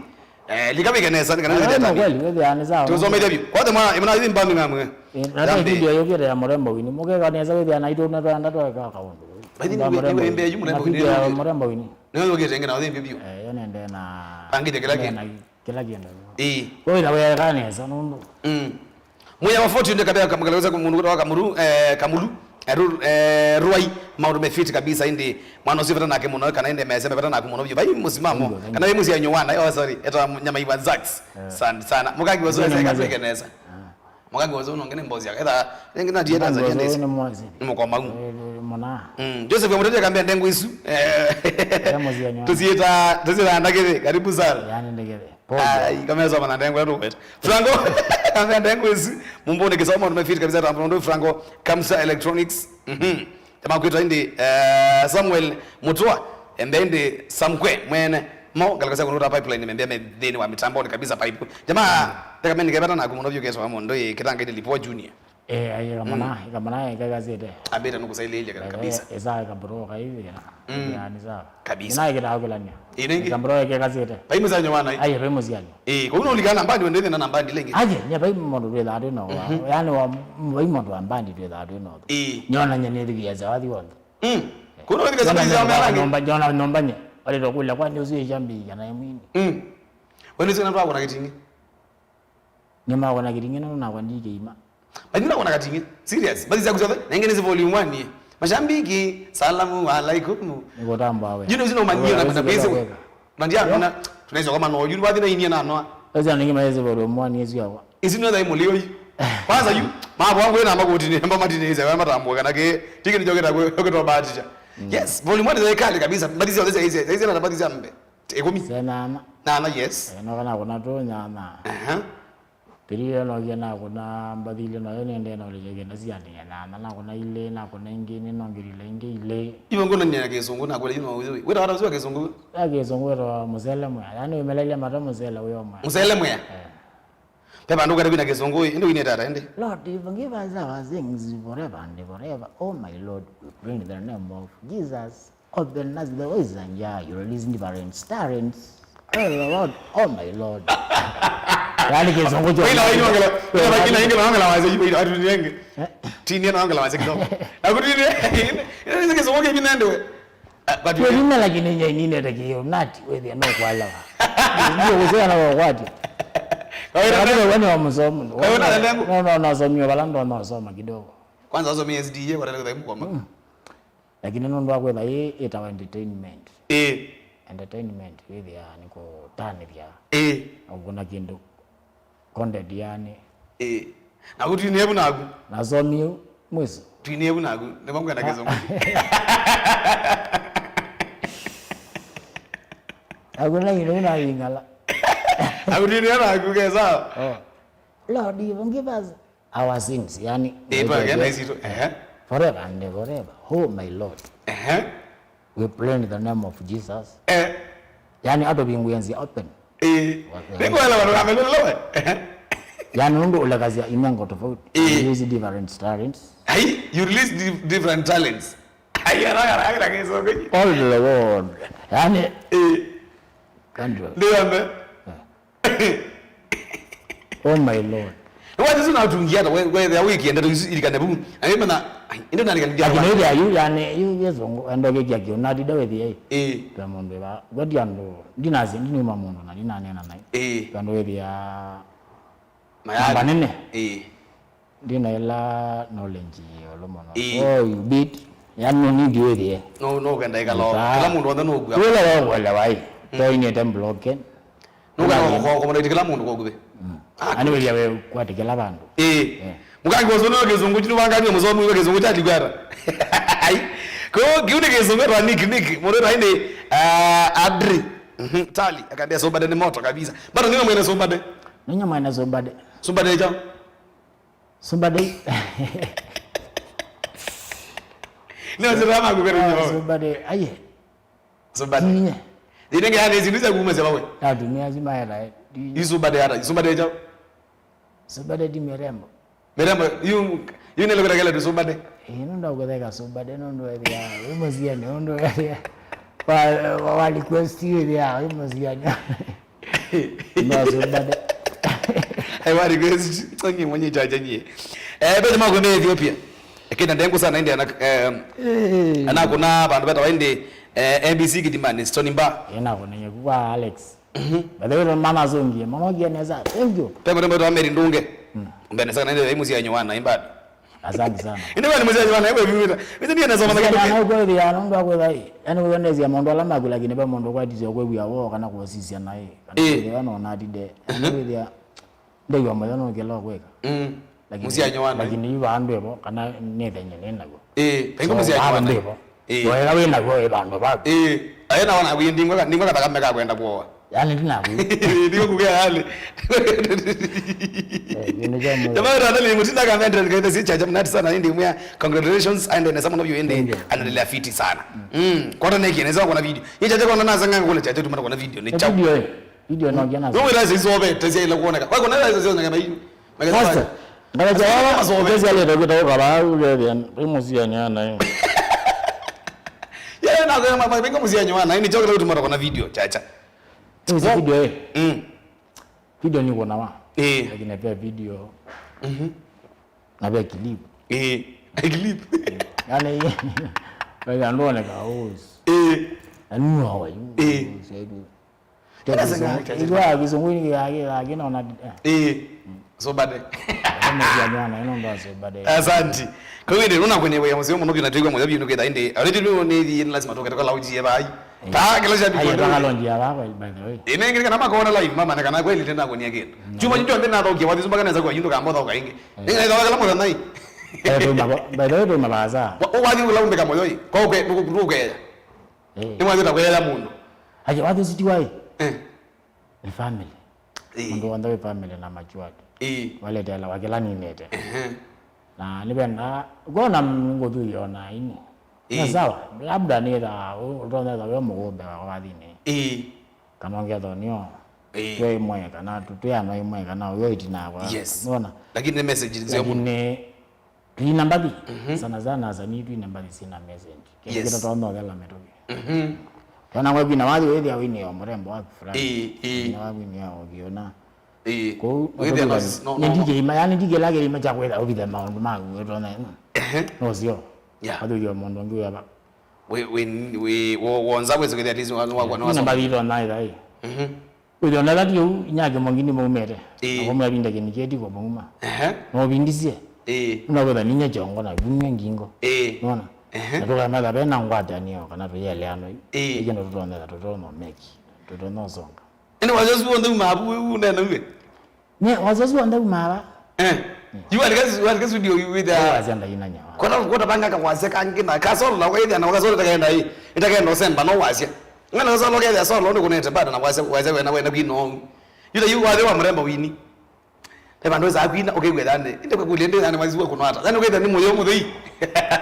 Eh, likavike nesa, nĩ kana. Ah, nĩ kweli, wĩthĩa nĩ sawa. Tusome ithevyu. Kwate mwa, imana hivi Birmingham, eh. Eh, na ndio video yokire ya Mrembo Winnie. Mukeka nesa wĩthĩa na itu na twanda tweka kaundu. By the way, Mrembo Winnie, video ya Mrembo Winnie. Ndio yokire ngina wĩthĩa video. Eh, yo nende na pangite kila kindu. Kila kindu. Eh. Kwa hiyo wewe kana nesa nundu. Mm. Mwĩya wa forty ndio kabea kamgalaweza kumunu kutoka Kamuru, eh, Kamulu, eh, Ru-, eh, Ruai, maũndũ me fit kabisa indi mwana ũcio vata nake mũno, kana indi mese vata nake mũno vyũ. Vai mũsimamo, thank you, thank you, kana vai mũsianyo wana, oh, sorry, eta nyama iwa Zax. Eh. Asante sana. Mũkangi wa Zoe, nĩ seka mwese. Tweke nesa. Ah. Mũkangi wa Zoe nongene mbozi yake. Etha, rĩngĩ na ndiye Tanzania nĩ mwasi. Nĩ mũkomau. Eh, mwana. Mm. Joseph Mutete kambia ndengu isu. Eh. Mũsianyo wana. Tusieta, tusieta ndakĩthĩ. Karibu sana. Yani ndakĩthĩ. Ai, kamesoma na ndengwa tu wet. Franco, kamesoma ndengwa isi. Mumbo ni kisomo, tume fit kabisa tambo ndo Franco, Kamsa Electronics. Mhm. Tama kwita indi, eh, Samuel Mutua, ende ndi Samkwe, mwene. Mo, galakasa kunuta pipeline, membea me thini wa mitambo ni kabisa pipe. Jamaa, teka meni kebata na kumuno vyo keso wa mondo, eh, kitanga indi Lipo Junior. Eh, ai, kamana, mm, kamana, eh, kakasite. Ambĩte nũkũsailĩĩlya kabisa. Eh, esa kabro kaithia. Mm. Ya, ni sawa. Kabisa. Ina ikita okilania. Ina ingi? Kabro ke kasite. Pai mũsyanyo wana. Ai, pai mũsyanyo. Eh, kwa uno ulikana mbandi wende na mbandi lengi. Aje, nya pai mondo twĩ thatu no. Mhm. Yani wa pai mondo wa mbandi twĩ thatu no. Eh. Nyona nya ni thia za wathi wonthe. Mm. Kuno thia za wathi wonthe. Nyona nyomba nye. Wale tokula kwa ndio sio jambi ya na mwini. Mm. Wende sio na kwa kitingi. Nĩmakwa na kĩting'ĩ nũndũ nakwa ndi kĩima. Mbathi nakwa na kating'ĩ. Serious. Mbathi syaku syonthe. Na ingĩ nĩsĩ volume one. Mashabiki, salamu alaikum. Nĩkũtambwa we. You know, sina umanyio na kabisa. Na ndia, na tunaisha kwa mano. Yu wathi na inia na noa. Ezi anĩngĩ maĩsĩ volume one ĩsu yakwa. Isi nĩ thai mũlio yu. Kwanza yu, mambo wangu ena makoti ni mba matini ise, matambwa kana ke. Tiki ni joketa kwe, joketa batisha. Mm. Yes, volume one nĩ kali kabisa. Mbathi syonthe sya ise, ise na mbathi sya mbe. Ikũmi? Sya nyanya. Nyanya, yes. Eh, no kana kuna tu nyanya. Aha. Tĩrire no kia nakũna mbathi ilĩ nayo nĩendee na ũlĩkya kenda sia nyanya. Nakũna ilĩ, nakũna ingĩ, nĩnongilile ingĩ ilĩ. Iwe ngũna nĩ ya kĩsũngũ na kũlĩ ino wĩ. Wĩta wata ũcio wa kĩsũngũ? Ya kĩsũngũ wĩtawa mũsele mwea. Yaani wĩmelailya mata mũsele wĩ o mwea. Mũsele mwea? Eh. Pepa nduka kwina kĩsũngũ, indi wine tata, indi. Lord, forgive us our sins forever and forever. Oh my Lord, we pray in the name of Jesus. Open us the ways and yeah, you release different talents. Oh Lord, oh my Lord. Yaani kĩsũngũ kyo. Wĩna, wĩna ongela, wĩna, wĩna ongela waze, wĩna watu wengi. Eh? Tini na ongela waze kidogo. Akutini, ina kĩsũngũ kĩbi nende we. Ah, but we nina lakini nye nina tekio nati, wewe no kwala. Ndio kusema na kwati. Kwa hiyo, wewe ni wa msomo. Kwa hiyo, na lengo. No, no, no, somi wala ndo no soma kidogo. Kwanza somi S D A kwa lengo kwa mama. Mm. Lakini nũndũ wa kwĩtha ĩĩ ĩtawa entertainment. Ĩĩ. Entertainment, wĩthĩa nĩ kũtanĩthya. Ĩĩ. Na kũkũna kĩndũ content yani. Ĩĩ. Na kũtwinie vu naku. Nasomie mwiso. Twinie vu naku. Nĩ mamwe na kĩsũngũ. Akuna kĩndũ unayingala. Akutwinie naku kesa. Oh. Lord, forgive us. Our sins, yani, eh, naitwa pake, naitwa naisitu, ehe. Forever and forever. Oh my Lord. Ehe. We pray in the name of Jesus. Eh. Yani, hata bingu yanzi open. Eh. Niko wala wala wala wala. Ehe. Yani, nundu ulakazia imengo tofauti. Eh. You use different talents. Ai, you release di-, different talents. Ai, ara, ara, ara, ara, keso, keso. All the world. Yani, eh. Country. Ndio ambe. Eh. Oh my Lord. Nĩ wathi ũsu natungia ata, we, wethĩa wĩkie ndeto isu ilikane vu. Na wĩmena, ai, ĩndĩ nalikanithia. Lakini ĩthĩa yu, yani, yu, yu kĩsũngũ, endo kĩkia kĩu, natida wĩthĩa ĩ. Ĩĩ. Kwa mũndũ ĩva, ngwati andũ, ndinasya, ndinuma mũndũ, na ndinanena naĩ. Ĩĩ. Kwa andũ wĩthĩa, mayani. Namba nene. Ĩĩ. Ndina ĩla knowledge ĩũlũ mũno. Ĩĩ. So you beat, yani, no need wĩthĩe. No, no, ũkenda ĩkala. Ĩka. Kĩla mũndũ wothe nũkw'a. Wĩla wa ũelewa ĩ. Mm. Toinĩte mbloke. Nũkenda kũkomana ĩti kĩla mũndũ kwa ũkuvĩ. Mm. Ah, ani wĩthĩa we kwati kĩla vandũ. Ĩĩ. Eh. Mũkangi wa ũsũnũ wa kĩsũngũ, chinu vangani wa mũsomi wa kĩsũngũ cha likwata. Ai. Ko, kĩu nĩ kĩsũngũ ta Nick, Nick. Mũndũ ta ĩndĩ, ah, Adri. Mhm. Tali, akambia sobade ni moto kabisa. Bado niwe mwene sobade. Ninye mwene sobade. Sobade cha. Sumbadei. Nĩ wazira maku kare nyuma. Sumbadei. Aye. Sumbadei. Tinye. Ine nge hane zinu za kuma zebawe. Natumia zima hela. Isumbadei hata. Isumbadei cha. Sumbadei di mirembo. Mirembo, yu, yu nelo kata kela tu sumbadei. Eh, nũndũ wa kũtheka sumbadei, nũndũ wa ya, wĩ mũsiani, nũndũ wa ya. Wa, wa, wa request yu ya, wĩ mũsiani. No, sumbadei. Ai, wa request, tsangi mwenye chacha nyie. Eh, bete mako me Ethiopia. Ekenda ndengu sana indi ana, eh, eh, ana kuna bandu beta waindi, eh, M B C Kidimani, Stony Bar. Ena kuna nyeku kwa Alex. Mhm. By the way, mama zongie, mama kia neza. Thank you. Pe mrembo wa Mary Ndunge. Mm. Mbene sana indi, imusi ya nyuwana, imbadi. Asante sana. Indi bani musi ya nyuwana, iwe biwita. Mita ndiye nasoma na kidogo. Na uko ya nundu ako dai. Yani uko nezi ya mundu alama kula kine ba mundu kwa tizio kwa ya wo kana kwa sisi na yeye. Kana, eh, kwa no na dide. Ndio ya. Ndaiwa moyo no kila kweka. Mm. Lakini, mũsyaanyo wa naĩ, lakini yu vandũ evo, kana nĩthenye nĩ naguo. Ĩĩ, kaingĩ mũsyaanyo wa naĩ. Ĩĩ. Wega wĩ naguo wĩ vandũ vaku. Ĩĩ. Aye naona kwĩ ndingwa, ndingwa kathakame ka kwenda kuoa. Yani ndi naku. Ndingwa kugea yani. Eh, ndio jambo. Jamaa ndio ndio mtinda kama ndio kaita si cha jambo nati sana, ndio mwa congratulations and nesa mwana vyo ende anaendelea fiti sana. Mm, kwa nini kieneza kwa na video. Ni cha kwa na sanga kwa cha tu mara kwa na video ni cha. Video, eh. Video no jana. Nũwĩra icio isovete syaĩle kuoneka. Wakuona icio cioneka na iu. Pastor, ngalaja wao, ngezi ale tokita ukaba ulethia, imusiani ana. Yeye na kwa mama, pinga musiani wana, ni chokele utumata kwa na video, chacha. Hizi video, eh. Mm. Video ni kuona wa. Eh. Lakini pia video. Mhm. Na pia clip. Eh, clip. Yani, wewe ndo ne kaos. Eh. Anu hawa. Eh. Igwa kizungu ni yake yake na ona. Eh. Sobade. Kama ya mwana ino ndo sobade. Asante. Kwa hiyo ndio unakuwa ni ya mzee mmoja na tuigwa moja bino kida inde. Already leo ni lazima tukatoka lauji ya bai. Ta kila shabiki. Ayo, taka lonji ya baba, by the way. Ine ngine kana makona live, mama, na kana kweli tena kwenye gate. Chuma ndio ndio na thokia wathi zumba kana za kwa yundo kamba thoka ingi. Ninga ndo kala mwana nai. Eh, tuma, by the way, tuma baza. Wathi ula umbe kama yoi. Kwa uke, uke. Eh. Ni mwathi ta kwela mundu. Aje wathi siti wai. Eh. Ni family. Ĩĩ. Mũndũ w'onthe wĩ family na mature. Ĩĩ. Waletela wa kĩla ninĩte. Ehe. Na nĩvendaa kwona ngũthuia ona aini. Ĩĩ. Nĩ sawa, labda nĩthaa ũtonetha wĩ mũkũmbe wa wathinĩ. Ĩĩ. Kana ũngethwa nĩo. Ĩĩ. Twĩ ĩmwe kana tũ-, twĩ ana ĩmwe kana ũyũ ĩtinakwa. Yes. Nona? Lakini nĩ message nzeo mũno. Lakini Twina mbathi, mhm, sana sana asanii twina mbathi sina message. Kĩndũ, yes, kĩtatonya ũthela mĩtũkĩ. Mhm. Kana ngwe kwina wathi wĩthĩa wĩnĩ o mũrembo waku fulani. Ĩĩ, ĩĩ. Kwina wathi wĩnĩ o kĩona. Ĩĩ. Kũu, wĩthĩa no, no, no, nĩndikĩima, yani ndikĩla kĩima kya kwĩtha ũvithe maũndũ maku wĩtona. Ehe. No sio. Yeah. Wathi ũthĩa mũndũ ũngĩ wĩava. Wĩ, wĩ, wĩ, wo-, wonza wĩsĩ kwĩthĩa at least wa, wa, wa, twina mbathi ĩtona ĩtha ĩ. Mhm. Wĩthĩa ona ĩla ti ũu, inyake mwangi nĩmaumĩte. Ĩĩ. Na kwa mavinda kĩndũ kĩĩ ti kwa mauma. Ehe. No vindisye. Ĩĩ. Nũnakwĩtha ninya kyongo na vumya ngingo. Ĩĩ. Nona? Ehe. Na tũkametha ve na ngwatanĩo kana tũyeleano yu. Ĩĩ. Ĩkĩ ndo tũtonyetha tũtonya ũmeki. Tũtonya ũsonga. Ĩndĩ wasya ũsu w'onthe umaa vu wĩ unena uwe? Nye, wasya ũsu w'onthe umaa va? Eh. You are guys, you are guys video with the. Wasya ndainanya. Kota, kota panga ka wasya kangi na kasolo na kaithia na kasolo takenda ĩ. Itakenda usemba no wasya. Ngana solo kethĩa solo nĩ kũnete bado na wase, wase wena, wena kwina ũu. Yũla yu wathe wa mũrembo wini. Pe vandũ wĩsaa kwina, ũkĩw'a thani. Inde kwĩkũlya ndĩ thani waziwa kũno ata. Thani ũkethĩa nĩ mũyo mũthei.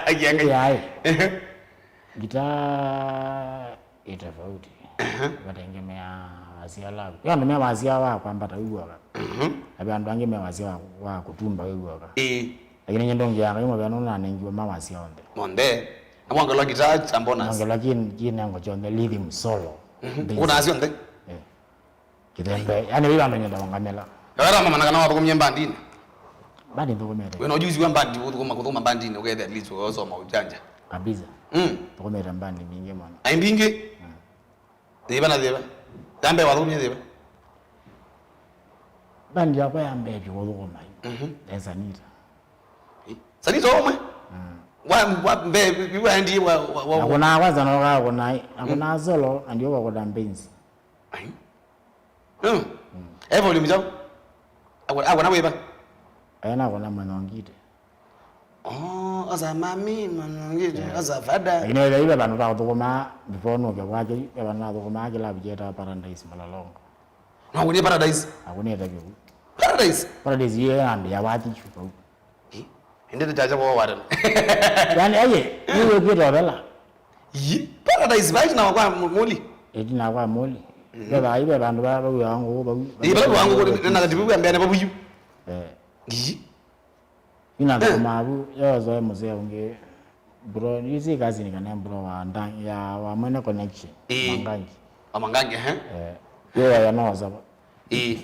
Akianga. Yaĩ. Ehe. Ngitaa ĩ tofauti. Ehe. Vatengemea wasya laku. Yo andũ me wasya wa kwambata wĩw'oka. Mhm. Na ve andũ angĩ me wasya wa, wa kũtumba wĩw'oka. Ĩĩ. Lakini nye ndũngĩanga ĩmwe ve nũnanengiwe ma wasya onthe. Monthe. Na mwongelwa ngitaa cha bonus. Mwongelwa ki-, kinengo kyonthe, rhythm, solo. Mhm. Bass. Kuna syonthe? Eh. Kĩthembe, yani wĩ vandũ nyenda wangamela. Wera mama na kana wathũkũmie mbandinĩ. Mbandi nthũkũmĩte. Wĩna ũjuzi wa mbandi, ũthũkũma, kũthũkũma mbandinĩ, ũkethĩa at least ũsoma ũjanja. Kabisa. Mm. Thũkũmĩte mbandi mbingĩ mũno. Ai mbingĩ? Mm. Yĩva na yĩva? Ya mbee wathũkũmie yĩva? Mbandi yakwa ya mbee vyũ kũthũkũma. Mhm. Nĩ Sanita. Sanita ũmwe? Mm. Wa, wa mbee, waendie wa, wa, wa, na kũnaa kwanza nokaa kũnaa, na kũnaa solo, na ndio wakũna mbenzi. Ai. Mm. Mm. E volume jau? Akwa, akwa na wĩva? Aya nakũna manyongite. Oh, oza mami, manyongite, yeah. Oza fada. Lakini wĩthĩa iwe vandũ va kũthũkũma before nũke kwake, ve vandũ nathũkũmaa kĩlavu kyetawa Paradise Mlolongo. Nakũnie Paradise? Nakũnie ta kĩu. Paradise? Paradise iyo yambĩa wathi kyu vau. Eh? Ĩndĩ tũkyakya kũa watena. Yani, aye, nĩwĩkĩte ovela. Yi, Paradise, vai ĩtina kwa Mũ-, Mũli. Ĩtina kwa Mũli. Mhm. Ve vai, ve vandũ va, va wĩa ngũkũ vau. Ĩ, vala wĩa ngũkũ, nĩ, na katibu kwa mbene vavuyu. Eh. Yi. Ina thũkũmaa vu, yozoe mũsee ũngĩ. Bro, you see cousin kana bro wa nda-, ya, wa mwene connection. Ĩ. Mangangi. Wa Mangangi, ehe. Eh, yo ya no zaba. Ĩĩ.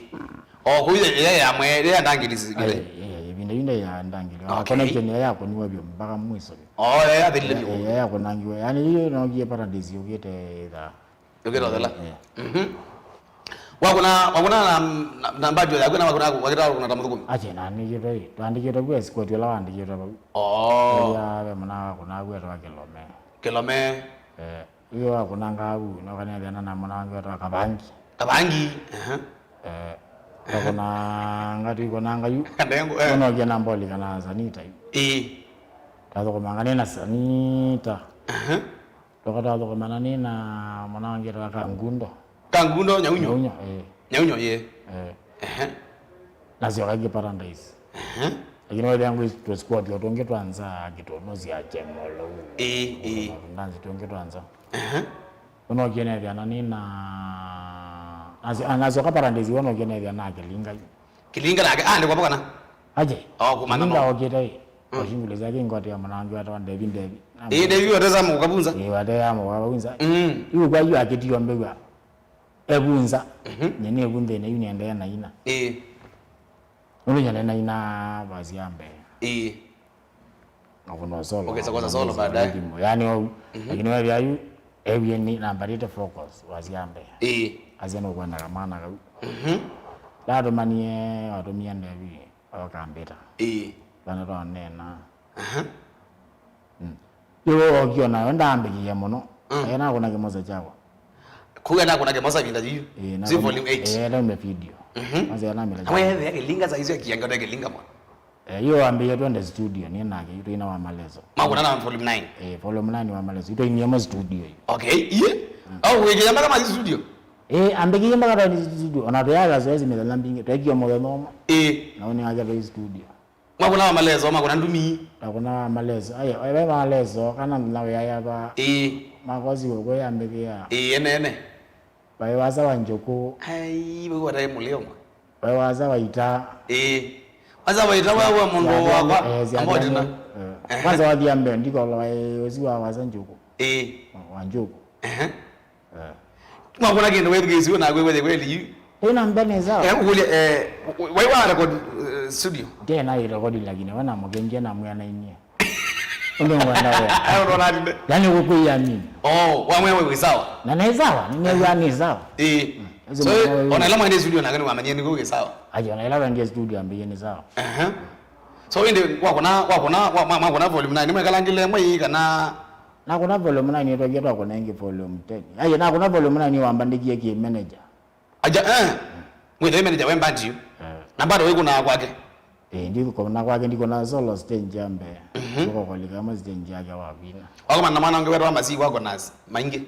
O, kũu ya, ya, ya mwe, ya ndangĩli si-, ai, gĩthe. Ĩvinda yu nde ya ndangĩli. Okay. Connection ya yakũniwe vyũ mpaka mwiso vyũ. O, ya, ya, thilile vyũ. Ya, ya kũnangiwe. Yani, iyo nokie Paradise yũkĩte thaa. Yũkĩte ũthela. Yeah. Mhm. Wakũna, wakũna na, na, na mbandi yothe yaku na wakũna, wakĩta wakũna ta mũthũkũmi? Ache, naandĩkĩtwe, ĩ. Twandĩkĩtwe vu escort ũla waandĩkĩtwe vau. Oh. Ya, ve mũna wakũna vu etwa Kĩlome. Kĩlome. Eh. Iyo wakunanga vu, nokanethĩa na mwana wangu wetwa Kavangi. Kavangi, aha. Eh, twakunanga, twikunanga yu. Kandengo, eh. Nonokia na mboli kana Sanita yu. Ĩĩ. Twathukumanga nĩ na Sanita. Aha. Twoka twathukumana nĩ na mwana wangu wetwa Kangundo. Kangundo, Nyaunyo? Nyaunyo, eh. Nyaunyo, ye. Eh. Aha. Nasyoka ingĩ Paradise. Aha. Lakini wethĩa ngwĩ tũsquad o tũngĩ twa nza, kĩtũnũ sya chemolo. Ĩĩ, ĩĩ. Ndanzi tũngĩ twa nza. Aha. Ũnokie nethĩa na nĩ na, nasyo-, ah, nasyoka Paradise, ũnokie nethĩa na Kĩlinga. Kĩlinga nake, ah, ndĩ kwa kana? Aje. Oh, kumana Kĩlinga no. Okĩte ĩ. Mm. Oshingule syake ingwate ya mwanangi wetwa Devi Devi. Ĩĩ, Devi wateza mũkavunza. Ĩĩ, wateza mũkavunza. Mm. Yu kwa yu akĩtio mbegwa. Evunza. Mhm. Nye nĩ evunzene yu nĩendeea na ina. Ĩĩ. Nũndũ nyane na ina vasi ya mbee. Ĩĩ. Ngakũna solo. Okay, sakosa solo baadaye. Rhythm. Yani, au, mhm, lakini wewe ayu, ewie ni nambarite focus, vasi ya mbee. Ĩĩ. Asia no kwenda kamana kau. Mhm. Ndatumanie, watumia Devi, okambita. Ĩĩ. Vana twanena. Aha. Mm. Yo okio nayo ndambĩkĩie mũno. Mm. Ena kuna kĩmosa kyakwa. Kuga na kuna kĩmosa vinda yu. Eh, na zi volume eight. Eh, na me video. Mhm. Maze na mila. Awe ya Kĩlinga saizi ya kianga na Kĩlinga mwa. Eh, yo ambĩie twende studio, ni nake, yu twina wa malezo. Makuna na volume nine. Eh, volume nine wa malezo. Yu twainie mo studio yu. Okay, iye. Mm. Au weke yamba kama studio. Eh, ambĩkĩie mpaka twende studio. Ona pia ya zoezi mila mbingi. Twekio mo no. Eh. Na oni aja studio. Mwakũna wa maleso, mwakũna ndumi. Twakũna wa maleso. Ai, ai, vai maleso, kana nthina wĩaya va. Ĩĩ. Makosi kũkũ yambĩkĩa. Ĩĩ, ene, ene. Vai wasa wa Njũkũ. Ai, vau wataĩ mũlĩ ũmwe. Vai wasa wa Ita. Ĩĩ. Wasa wa Ita, wewe mũndũ wakwa. Eh, ambao tena. Eh. Ehe. Kwanza wathia mbee, ndikolo, eh, ũsi wa wasa Njũkũ. Ĩĩ. Wa, wa Njũkũ. Ehe. Eh. Mwakũna kĩndũ wethukĩĩsyo na kwĩwethe kweli yu. Ĩna mbene sawa. Eh, ũkũlya, eh, wai wa record, eh, studio? Ndena i record lakini wana mũkengia na mwana inie. Ndio ngwenda wewe. Ayo ndo nani nde? Yani kukuya mimi. Oh, wa mwe wĩ sawa. Na nĩ sawa, nĩ mwe ni sawa. Eh. Mm. So, ona ila mwende studio na kani wamanyie ni kuwe sawa. Aje ona ila wende studio ambie ni sawa. Aha. So, inde wakũna, wakũna, wa, ma, makũna volume nine, mwe kalangile mwe kana Nakũna volume nine, nĩtwakie twakũna ĩngĩ volume ten. Aye, nakũna volume nine wambandĩkie kĩ manager. Aja, eh. Mwĩthĩe manager we mbandi yu. Eh. Na bado wĩkũnaa kwake. Eh, ndikũna kwake, ndikũna solo stage ya mbee. Mhm. Ndikũkolika kama stage yake wa vina. Wakomana na mwana ũngĩ wetwa Masi wakũna maingĩ.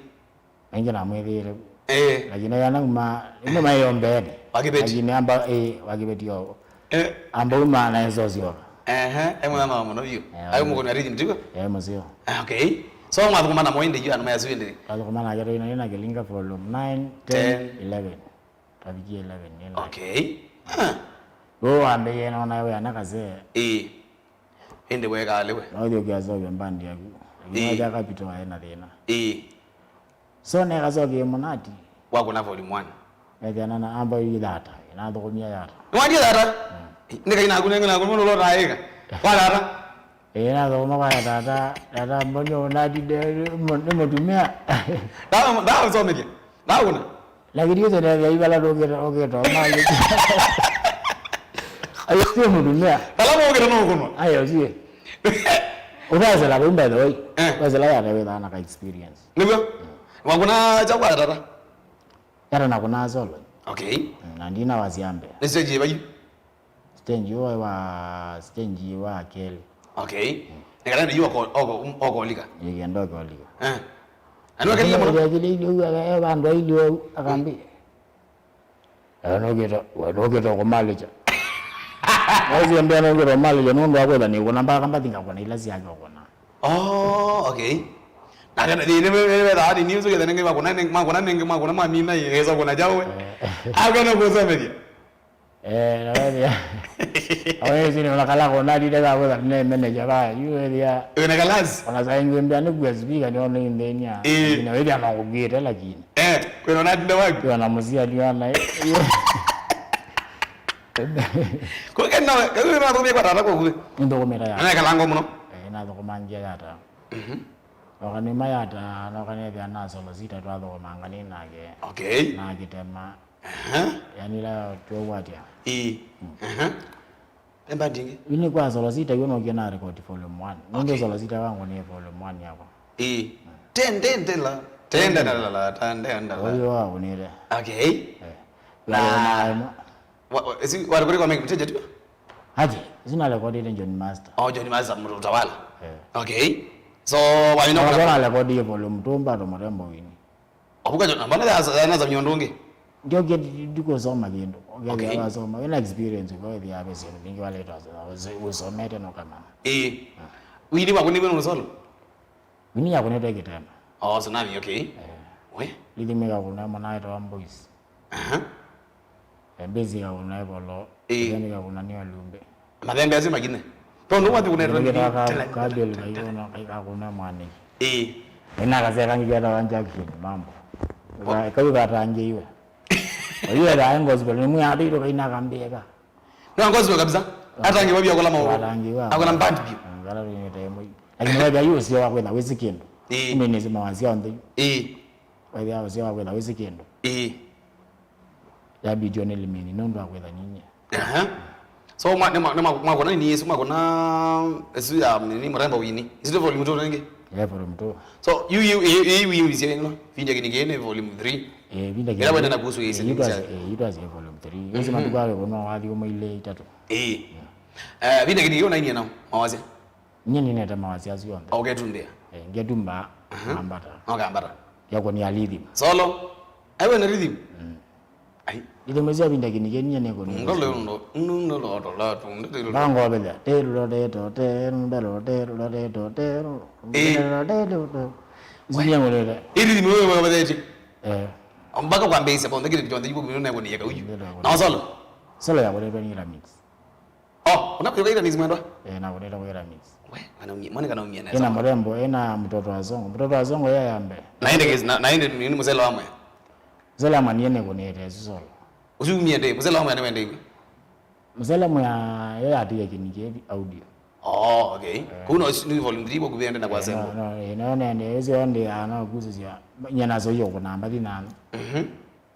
Maingĩ namwĩthĩĩre. Eh. Lakini aya nauma, ĩno maĩyo mbeenĩ. Wakĩveti. Lakini amba, eh, wakĩveti o. Eh. Amba uma na eso syoka. Ehe, e mwana wa mũno vyũ. Eh, ayo mũkoni ariji mtigo? Eh, mũseo. Ah, okay. So, mwathũkũma namo ĩndĩ yu, andũ mayasũ ĩndĩ? Twathũkũma nake tũina na Kĩlinga volume nine, ten, ten, eleven. Twavikie eleven nĩ nake. Okay. Ah. Wĩ wambĩie nona we ana kasee. Ĩĩ. Ĩndĩ wekalĩwe. No ũthiũkia sovya mbandi yaku. Ĩĩ. Lakini waja capital waĩ na thĩna. Ĩĩ. So, nekacokie mũnati. Wakũna volume one. Ethĩana na amba ithata. Nathũkũmie Yatta. Nĩwandie Yatta? Nĩ kai naku, nĩ naku, mũndũ ũlota ĩka. Kwa Yatta? Ĩĩ, nathũkũma kwa Yatta, Yatta, Yatta, mbonye ũnatinde, nĩ mũtumĩa. Ndawa, ndawa ũsomethie. Ndawa kuna? Lakini yote ndio ya ibala ndio uketa, uketa, mali. Ayo sio mũtumĩa. Alafu uketa no kunwa. Ayo sio. Uthasela, by the way. Eh. Uthasela ya nawe na ka experience. Nĩguo? Wakũna cha kwa Yatta? Yatta nakũnaa solo. Okay. Mm, na ndina wasya mbee. Nĩ stage ĩva yu? Stage yu wa, stage wa kelĩ. Okay. Nĩ kana ndio oko, oko, oko lika. Nĩkenda oko lika. Eh. Anu kelele mũno. Kelele yu, eh, vandũ aili wau, akambi. Eh, nũkĩte, we nũkĩte kũmalĩkya. Wasya mbee nũkĩte kũmalĩkya, nũndũ wa kwĩtha nĩkũna mpaka mbathi ngakũna ila syake ũkũna. Oh, okay. Na kana thĩnĩ wethaa nĩ niusu ketha nĩngĩ makũna nĩngĩ makũna nĩngĩ makũna mamina ĩsa kũna jawe. Akana kũsomethia. Eh, na wewe. Awe sini ona kala kona dide ka kwetha ne manager ba. Yu wewe. Wena kalasi. Ona saingi mbia ni kwa speaker ni ona indenia. Eh. Na wewe ana kugite lakini. Eh, kwena na dinde wapi? Kwa na muzia liona. Kwa kana kwa kana kwa tata kwa kule. Ndo kumera ya. Ana kalango mũno. Eh, na thoko mangia Yatta. Mhm. Noka nĩma Yatta, noka nĩthĩa na solo sita twathũkũmanga nĩ nake. Okay. Na akĩtema. Aha. Yani la twĩwatya. Ĩĩ. Mm. Aha. Emba ndingi. Ini kwa solo sita yu nokie na record volume one. Nũndũ okay. Solo sita wangu nĩ volume one yakwa. Ĩĩ. Tende ndela. Tende ndela, tende ndela. Oyo wa unire. Okay. Eh. Na wa, wa, esi, wa rekodi kwa Mike Mteja tu? Aje, sina rekodi ile John Master. Oh, John Master, mtu utawala. Eh. Okay. So, wa ino kwa rekodi volume two mbato mrembo wini. Obuka John, mbona ya, ya naza miondo ngi? Ndio ke ndikusoma kindu. Okay. Wasoma, wina experience kwa hivi ya besi, ningi wale tu usomete no kama. Eh. Wini wa kuniwe no solo? Wini ya kunete kitema. Oh, tsunami, okay. Eh. We? Lithimika kuna mwana wetu wa boys. Aha. Mbezi ya kuna evolo. Eh. Mbezi ya kuna ni walumbe. Mathembe acio makine. Tondũ wathi kunetwa ni kabel kaigona kaikakuna mwane. Eh. Ina kaseka ngiketa wa Jackson mambo. Ka- kau katangĩiwe. Oyu ethaa e gospel nĩ mwĩathĩirwo kaina kambĩeka. No gospel kabisa. Atangĩwa bia kula maũndũ. Atangĩwa. Akona band biũ. Ngala rwĩte mwe. Lakini wewe yu sio wa kwenda wezi kindu. Eh. Mimi ni sema wazia onde. Eh. Wewe yu sio wa kwenda wezi kindu. Eh. Yabidi one limini nũndũ wa kwetha nyinyi. Aha. So mwa nĩ mwa nĩ mwa mwa kona ni Yesu mwa kona esu ya ni mrembo wini. Is it volume two nenge? Yeah, volume two. So you you you you you is you know. Vinda kini kene volume three. Eh, vinda kini. Ila wenda na kuhusu Yesu. It was eh, it was volume three. Yesu matuko yake kuna wathi umwe ile itatu. Eh. Eh, vinda kini kene na nao. Mawazi. Nyie ninete mawasi asu onthe. Ũketumbĩa? Eh, ngetumba. Aha. Ambata. Nokambata. Yakũnia rhythm. Solo. Aiwe na rhythm. Mm. Ai. Rhythm ĩsu avinda kĩnĩ kĩnĩ nyie nĩkũnia. Ndole undo. Ndole oto la tu. Ndole. Bango bela. Te lo te to te ndalo te lo te to te. Eh. Ndalo te lo to. Zinya ngorera. Iri ni wewe wa bete. Eh. Mpaka kwambĩĩsya bonthe kĩndũ kyonthe yuko mino nĩkũnia kauyu. Na solo. Solo ya kũletwa ni remix. Oh, unakuja kaita mix mwendwa? Eh, na kuleta kwa remix. We, anaumia, mwana kanaumia na. Ina mrembo, ina mtoto wa Zongo. Mtoto wa Zongo yeye ambe. Na ende kesi, na, na ende ni mzela wa mwe. Mzela mwa niene kunete solo. Usiumie nde, mzela wa mwe ni wende hivi. Mzela mwa yeye atige kinike audio. Oh, okay. Kuna ni volume three kwa kuende na kwa Zembo. No, no, no, nende ezi ende ana kuzusia. Nyana zo yo kuna mbathi nana. Mhm.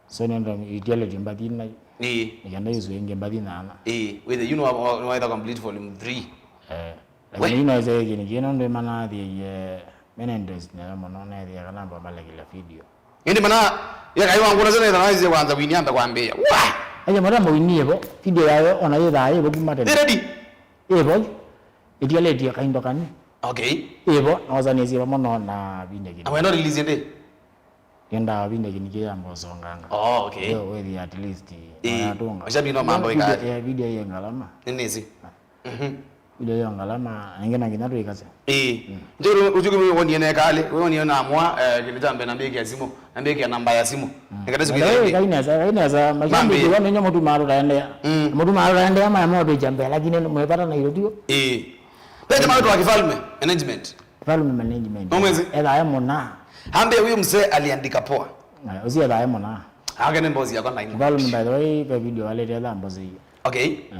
So nendo itialeti mbathi na. Ĩĩ. Nĩkenda ĩsu ĩngĩ mbathi nana. Ĩĩ, with the, you know, wa- wa- waitha complete volume three. Eh. We. Lakini ino ĩse kĩnĩ kĩno ndĩ manathie menendesi nene mũno nethia kana mbambalekile video. Ĩndĩ mana, ya kai wangu na sene na ĩse kwanza wini ambe kwambia. Wa! Aje mara mwinie bo video yayo ona yetha yebo kuma tena. Ĩ ready? Yebo. Itialeti kaindo kani. Okay. Yebo, noza nesi vamo no na video kĩnĩ. Awendo release ndi? Nĩendaa vinda kĩnĩ kĩyamba ũsonganga. Oh, okay. Yo, wethi at least, ĩĩ, nayatunga. Mashabiki no mambo video, ĩka. Eh, video yĩ ngalama. Nĩnĩsĩ. Mhm. Video yĩ ngalama, nĩngĩ na nginya twĩkase. Ĩĩ. Mm. Ndio ujuku mimi woni ene kale, wewe woni na mwa, eh, kĩndũ kya mbere na mbĩkia simu, na mbĩkia namba ya simu. Mm. Nĩkata siku. Kainesa, kainesa, mashabiki wao nĩ mũtu maro taendea. Mm. Mũtu maro taendea maya moto ichambea, lakini mwepata na ilo tio. Ĩĩ. Pete mawe twa kifalme, management. Kifalme management. Nomwezi? Etha e mũna. Ambia huyu mzee aliandika poa. Eh, ũcio etha e mũna. Ake nĩ mbosi yakwa na Kivalume, by the way, ve video walete tha mbosi hiyo. Okay. Eh.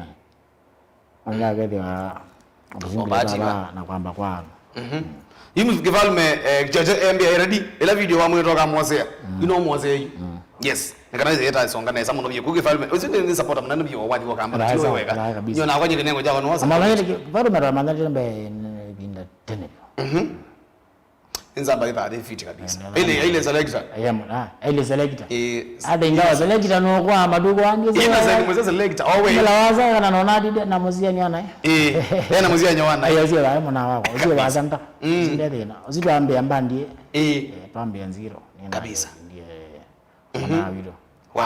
Anga kethĩwa Obati. Baba na kwamba kwa. Mhm. Yu Kivalume, eh, Chacha, eh, mbia ready. Ila video wa mwito ka mwosea. Mm. You know mwosea yu. Mm. Yes. Nĩ kana yeta songa nesa mũno biũ. Ku Kivalume, usi ni supporter mũnene biũ wa wathi wa kamba. Raha, tiwe weka. Raha kabisa. Nyo na kwa nyingi nengo jawa no. Amala Kivalume ramanza tembe binda tene. Mhm. Nzamba itha ati fiti kabisa. Eh, ile, ile selector. Eh, mwana, ah, ile selector. Eh, ade ingawa selector no kwa madugo andi. Ina sasa ni mzee selector. Oh, wait. Mela waza kana no nadi de na muzia ni ana. Eh, eh, na muzia ni ana. Ayo sio wa mwana wako. Sio wa santa. Mm. Sinde thina. Usitwambia mbandi. Eh. Eh, twambia zero. Nina kabisa. Ndiye. Mhm. Mwana wito. Wow.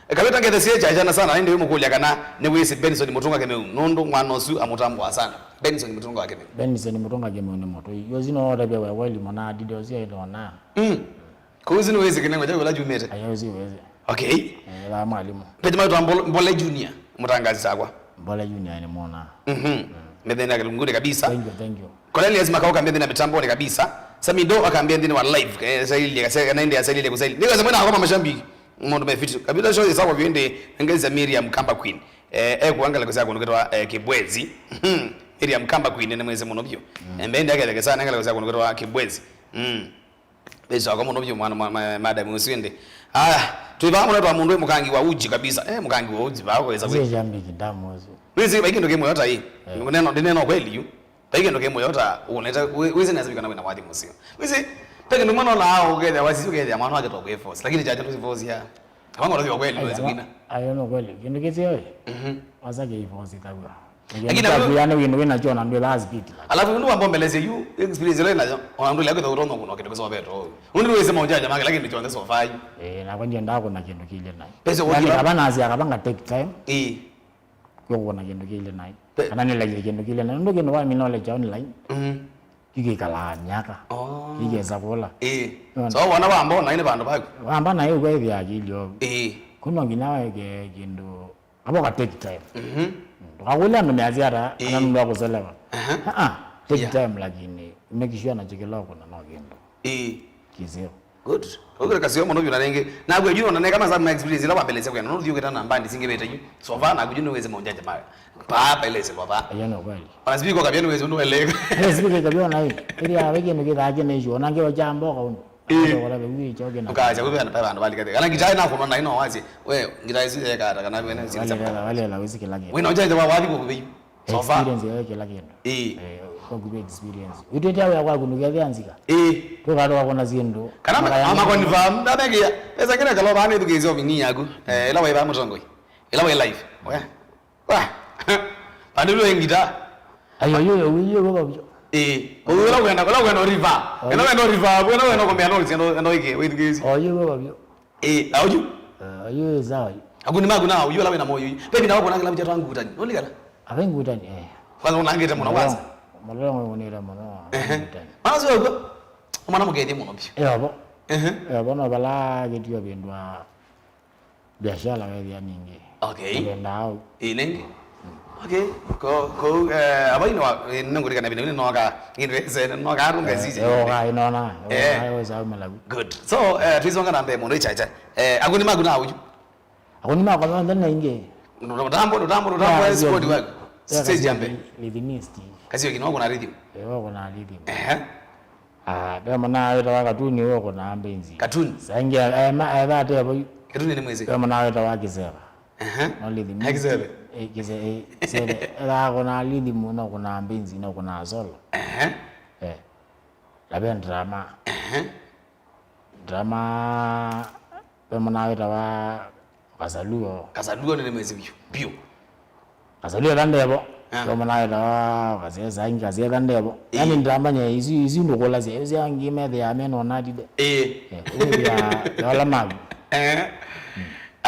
E, kaveta ngethesie Chacha na sana, indi wimũkũlya kana nĩwĩsĩ Benson Mũtũnga Kĩmeu, nũndũ mwana ũsu amũtambũa sana. Benson Mũtũnga wa Kĩmeu. Benson Mũtũnga Kĩmeu nĩ mũtũi. Yosi no ũtavya we kweli mwana adide ũsu aitona. Mm. Kũu ũsu nĩwĩsĩ kĩnengo kya ũla kyumĩte? Ayo ũsu wĩsĩ. Okay. Eh, va mwalimu. Pete maitwa Mbole, Mbole Junior, mũtangazi sakwa. Mbole Junior nĩ mwana. Mhm. Mm. Methena kĩlunguni kabisa. Thank you, thank you. Cornelius Makauka mbethina mitamboni kabisa. Samido akambia nthini wa live. Eh, saili, kana indi ya saili kusaili. Niko sema na kwa mashabiki. Mondo mefiti. Kabisa show isawa viende ngezi ya Miriam Kamba Queen. Eh, eh, kuangalia kusia kunuketwa, eh, Kibwezi. Miriam Kamba Queen ni mwezi muno bio. Mm. Eh, mbende yake sana angalia kusia kunuketwa Kibwezi. Mm. Besa kwa muno bio mwana, mwana, madam usinde. Aya, tuiva muno twa mundu mukangi wa uji kabisa. Eh, mukangi wa uji ba kwa sababu. Sio jambi kindamu. Nisi baki ndo kemo yota hii. Eh. Neno, neno kweli yu. Vai kĩndũ kĩmwe ũta ũnete, wĩ-, wĩsĩ nesa vyũ kana wĩna wathi mũseo. Wĩsĩ, ve kĩndũ mwana ũlaa ũkethĩa wasisi ũkethĩa mwana wake to kwĩ force, lakini Chacha ndũsi force ya. Kama ngoro thio kweli, ndũsi wina. Ayo no kweli. Kĩndũ kĩseo ĩ? Mhm. Wasa kĩ force thagwa. Lakini kĩndũ kya wĩna, wĩna chona ndwĩ la speed. Alafu ndu wambombeleze yu, experience ile nayo, ona ndu lako to no kuno kĩndũ kĩsobeto. Ndu wĩsĩ maũjanja make, lakini chonde so far. Eh, na kwa ndienda kuna kĩndũ kile nayo. Pesa. Yani, ũkĩra- kaba nasi akabanga take time. Eh. Kwĩkũna kĩndũ kĩilĩ naĩ. Pe- kana nĩlaile kĩndũ kĩilĩ naĩ. Nũndũ kĩndũ wamina ũlekya online, mhm, kĩkĩkalaa myaka. Oh. Kĩkesa kũla. Ĩĩ. Nĩwona? So, wona wamba naĩ nĩ vandũ vaku. Wamba naĩ ũkwĩthĩa akili ovu. Ĩĩ. Kuma nginya weke kĩndũ, abo ka take time. Mhm. Ndũkakũlya andũ measya ata, ĩĩ, kana nũndũ wa kũselewa. Aha. Ah, ah, take, yeah, time, lakini make sure nakyo kĩla ũkũna no kĩndũ. Ĩĩ. Kĩseo. Good. Ũkĩre kasio mũno vyũ na rĩngĩ. Naku yu nona neka masabu ma experience ila wambelesya kwenda. No thiũkĩta na mbandi singĩ vete yu. So far naku yu nĩwĩsĩ maũnjanja mayo. Pa belesye kwa pa. Hiyo ni kweli. Ona speaker kabia nĩwĩsĩ ũndũ weleka. Eh, speaker kabia na hii. Ili awe kĩndũ kĩthake na hiyo. Ona ngeo cha mboka ũndũ. Eh. Ndio wala wewe choke na. Ukaja wewe na pale ndo bali kati. Kana ngitai na kuno na ino wazi. We ngitai si yeka hata kana wewe na si. Wale la, wale la wĩsĩ kĩla kĩndũ. Wewe na ũnjanja wa wathi kwa kubeyu. So far. Experience ya kĩla kĩndũ. Ĩĩ. Eh, kwa kupe experience. Wĩtwĩte wĩa kwaku ndũkethĩa nzika. Ĩĩ. Tũkatũka kũna syĩndũ. Kana makaya ama confirm, ndamekia. Pesa kĩna kalo bana ithukĩĩsya ovini yaku. Eh, ila waiva mũtongoi. Ila wai live. We. Wa. Pande lo ngita. Ayo, yo, yo, yo, yo, yo. Ĩĩ. Kwa ila kwenda, ila kwenda river. Ila kwenda river, ila kwenda kombea no siendo, endo ike, withukĩĩsya. Oh, yo, yo, yo. Eh, auju? Eh, yu sawa yu. Akuni maku na auju ala wena moyo yu. Baby na wako na kila mjatu wangu kutani. Noni kana? Abengu kutani, eh. Kwanza unangete mwana kwanza. Mwana wangu ni ile mwana. Ehe. Kutani. Mana sio kwa. Mwana mukete mwana pia. Eh, abo. Ehe. Eh, abo no bala kitu ya bendwa biashara wewe ya nyingi. Okay. Ndio ndao. Inengi. Okay. Ko, ko, eh, abaino, eh, nengurika na bino, no ka, ngire se, no ka runga sisi. Eh, oka inona. Eh. Oka, oka, malagu. Good. So, eh, twizonga na mbee mũno Chacha. Eh, akuni maku na auju. Akuni maku na ndana ingi. Ndo tambo, ndo tambo, ndo tambo, eh, squad wa stage ya mbee. Livingstone. Kasi yo kino kuna rhythm. Eh, kuna rhythm. Eh. Ah, ve mwana wĩtawa Katuni ũkũnaa mbenzi. Katuni? Saingi, eh, ma, eh, vate vo. Katuni nĩ mwĩsĩ? Ve mwana wĩtawa Kiseva. Ehe. No lithi. Eh, Kiseve? Eh, Kise-, eh, Kiseve. Ela kũnaa lithi mũno, kũnaa mbenzi, no kũnaa solo. Ehe. Eh. Na ve drama. Ehe. Drama, ve mwana wĩtawa Kasaluo. Kasaluo nĩ mwĩsĩ biũ, biũ. Kasaluo etha ndevo. Ah. Ve mwana wĩtawa Kasesa, ingi Kasesa ndevo. Ĩĩ. Yani ndamanya isu, isu ndũkũlasya, isu angĩ methĩa mena onatide. Ĩĩ. Eh, ũthĩa yola magu. Eh. Mm.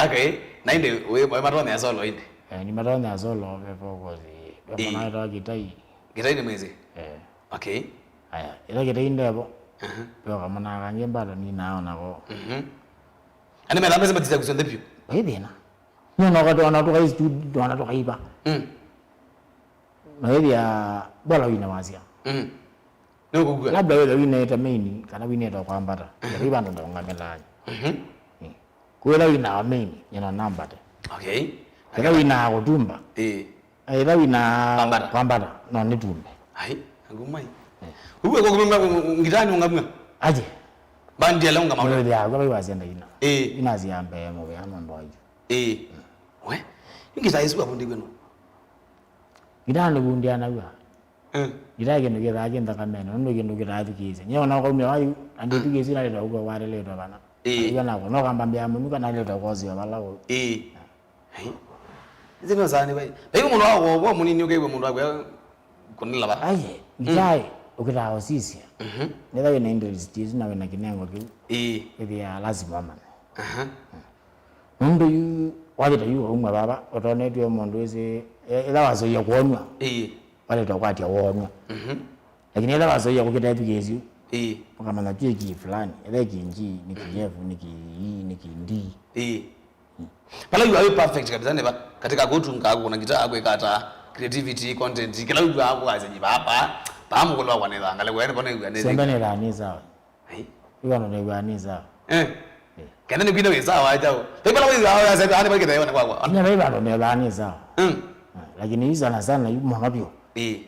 Okay. Na indi, we, we matonya solo indi? Eh, ni matonya solo, ve focus. Ve, ĩĩ, mwana wĩtawa Kitai. Kitai nĩ mwĩsĩ? Eh. Okay. Aya, ila Kitai ndevo. Aha. Ve kamwana kangĩ bado ninaona ko. Mhm. Ani mela mesa batisa kusonde pio. Vai thĩna. Nĩona ũkatwana tũkai studio, twana tũkaiva. Mm. Na ĩthĩa bola wĩna wasya. Mm. Nĩ ũkũkua. Labda wĩthe wĩnĩte main, kana wĩnĩte kwambata. Mhm. Kaiva ndo ndongamĩlaa. Mhm. Mm. Kwĩla wĩna main, nyina nambate. Okay. Kĩla wĩna kũtumba. Ĩĩ. Ĩla wĩna kwambata. Kwambata, no nĩtumbe. Ai, angumai. Eh. Uwe kwa kumema ngitani ungamwa. Aje. Bandi ya leunga mawe. Ndio ya kwa basi ndaina. Ĩĩ. Inazi ya mbe mo ya ndo aje. Ĩĩ. We, ngita isu abundiwe no. Ngita nĩ bundia na wa. Eh. Ngita kĩndũ kĩthaa kĩ nthakamene, nũndũ kĩndũ kĩtathukĩĩsye. Nyie ona ũkaumya wathi, andĩthukĩĩsye na lĩtwa ũkwe warĩlĩtwe vana. Ĩĩ. Aiwa nako, no kamba mbĩa mũnu kana lĩtwa ũkosio vala ũũ. Ĩĩ. Ai. Ĩsĩ no sani vai. Vai mũndũ wa wa mũnini ũkaiwa mũndũ wa kũnĩla va. Aye, ngita ũkĩtaosisya. Mhm. Nĩtha wĩna interest isu na wĩna kĩnengo kĩu. Ĩĩ. Ĩthĩa lazima mane. Aha. Nũndũ yu, wathi ta yu waumwa vava, ũtonetw'e mũndũ ĩsĩ, e-, ĩla wasoia kwonw'a, ĩĩ, waleta ũkwatya wonw'a. Mhm. Lakini ĩla wasoia kũkĩta ethukĩĩsyu, ĩĩ, ũkamanya twĩ ki fulani, ĩla ki G, nĩ ki F, nĩ ki E, nĩ ki D. Ĩĩ. Pala yu awe perfect kabisa nĩva, katika kũtunga, kũna ngita, kwĩka ata, creativity, content, kĩla yu akwasya nyi papa, paa mũkũlwa kwa nĩthangale, wene bona yu nĩ. Sembe nĩ thani sawa. Ai. Ĩvano nĩw'aa nĩ sawa. Eh. Eh. Kenda nĩkwina wĩ sawa aja. Taipala wĩ sawa ya sebe ani bakita yona kwakwa. Nya vai vano nĩw'aa nĩ sawa. Mm. Ah, lakini yu sana sana yu mũno vyũ. Eh.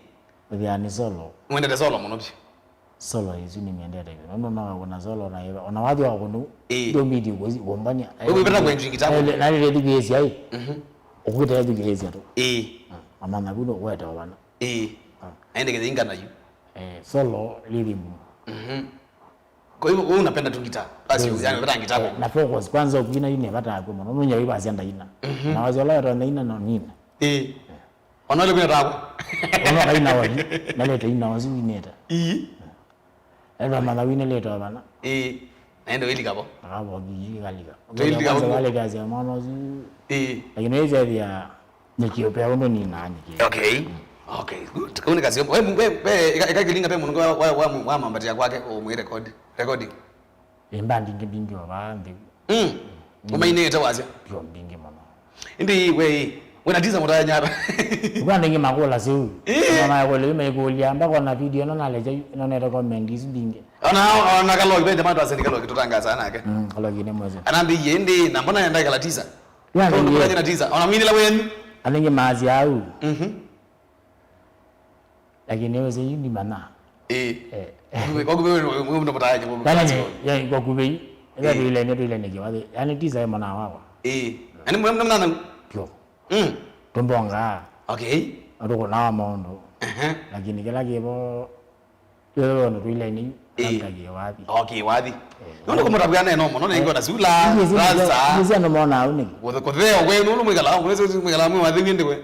Wĩthĩa nĩ solo. Mwendete solo mũno vyũ. Solo isu nĩmyendete vyũ. Nũndũ no wakũna solo na ĩva. Ona wathi wa kũnu. Eh. Ndio midi kuzi kumbania. Wewe unataka kuenjoy kitabu. Na ile thikisia hii. Mhm. Ukita thikisia tu. Eh. Ah, amana kuno weta wana. Eh. Ah. Aende kithingana yu. Eh, solo rhythm. Mhm. Kwa hivyo, wewe unapenda tu gitaa. Basi, yes, yani, unapenda gitaa kwa. Na focus, kwanza ũkwina yu nĩ vata kwĩ mũno. Nũnya wĩwasya ndaina. Mhm. Na wasya ũla wetwa ndaina no nina. Eh. Ona ile kwina takwa. Ona kaina wathi, na leta ina wazi wineta. Ii. Enda mana wine leta vana. Eh. Naende wĩlika vo. Akavo kiji kalika. Twĩlika vo. Kwanza wale kazi ya mwana wazi. Eh. Lakini hizi ya Nĩkĩ ũpea ũndũ nĩnaa nĩkĩ. Okay. Mm. Okay, good. Kau nĩ kasio. We, we, we, eka, eka kĩlinga pe mũnungo wa, wa, wa, wa mambatĩa kwake, ũmwĩ record, recording. Ĩ, mbandi ingĩ mbingĩ o vaa nthĩ. Mm. Mm. Ũmainĩte wasya? Pio mbingĩ mũno. Ĩndĩ we, we na tisa mũtaya nyara. Kwa ndingi makula siu. Eh. Na makula yu mekũlya, mpaka ona video ĩno nalecha yu, ĩno nete comment isu mbingĩ. Ona, ona Kaloki, pende matu aseni Kaloki, tũtangaza nake. Mm, Kaloki nĩ mwezi. Anambĩie, ĩndĩ, na mbona nenda ĩkala tisa? Tondũ kũlanya na tisa. Ona mwinĩla wenyu. Anenge maasi au. Mhm. Lakini wewe sasa hivi mana. Eh. Eh. Kwa kuwe wewe mtu mtaje kwa. Yaani, ya kwa kuwe. Ila tuile ni tuile ni kiwazi. Yaani tisa ya mwana wako. Eh. Yaani mwana mwana. Pio. Mm. Tumbonga. Okay. Atuko na maondo. Aha. Lakini kila kibo Yo, no, twĩlainĩ yu, ĩĩ, na kĩwathi. Okay, wathi. Eh, nũndũ kũmũtavw'a neno mũno, nĩngona sula, rasa. Nĩsya no mona au nĩ. Kũtheo kwe nũndũ mwĩkala, mwĩsĩ mwĩkala mwĩ wathi nĩ ndiwe.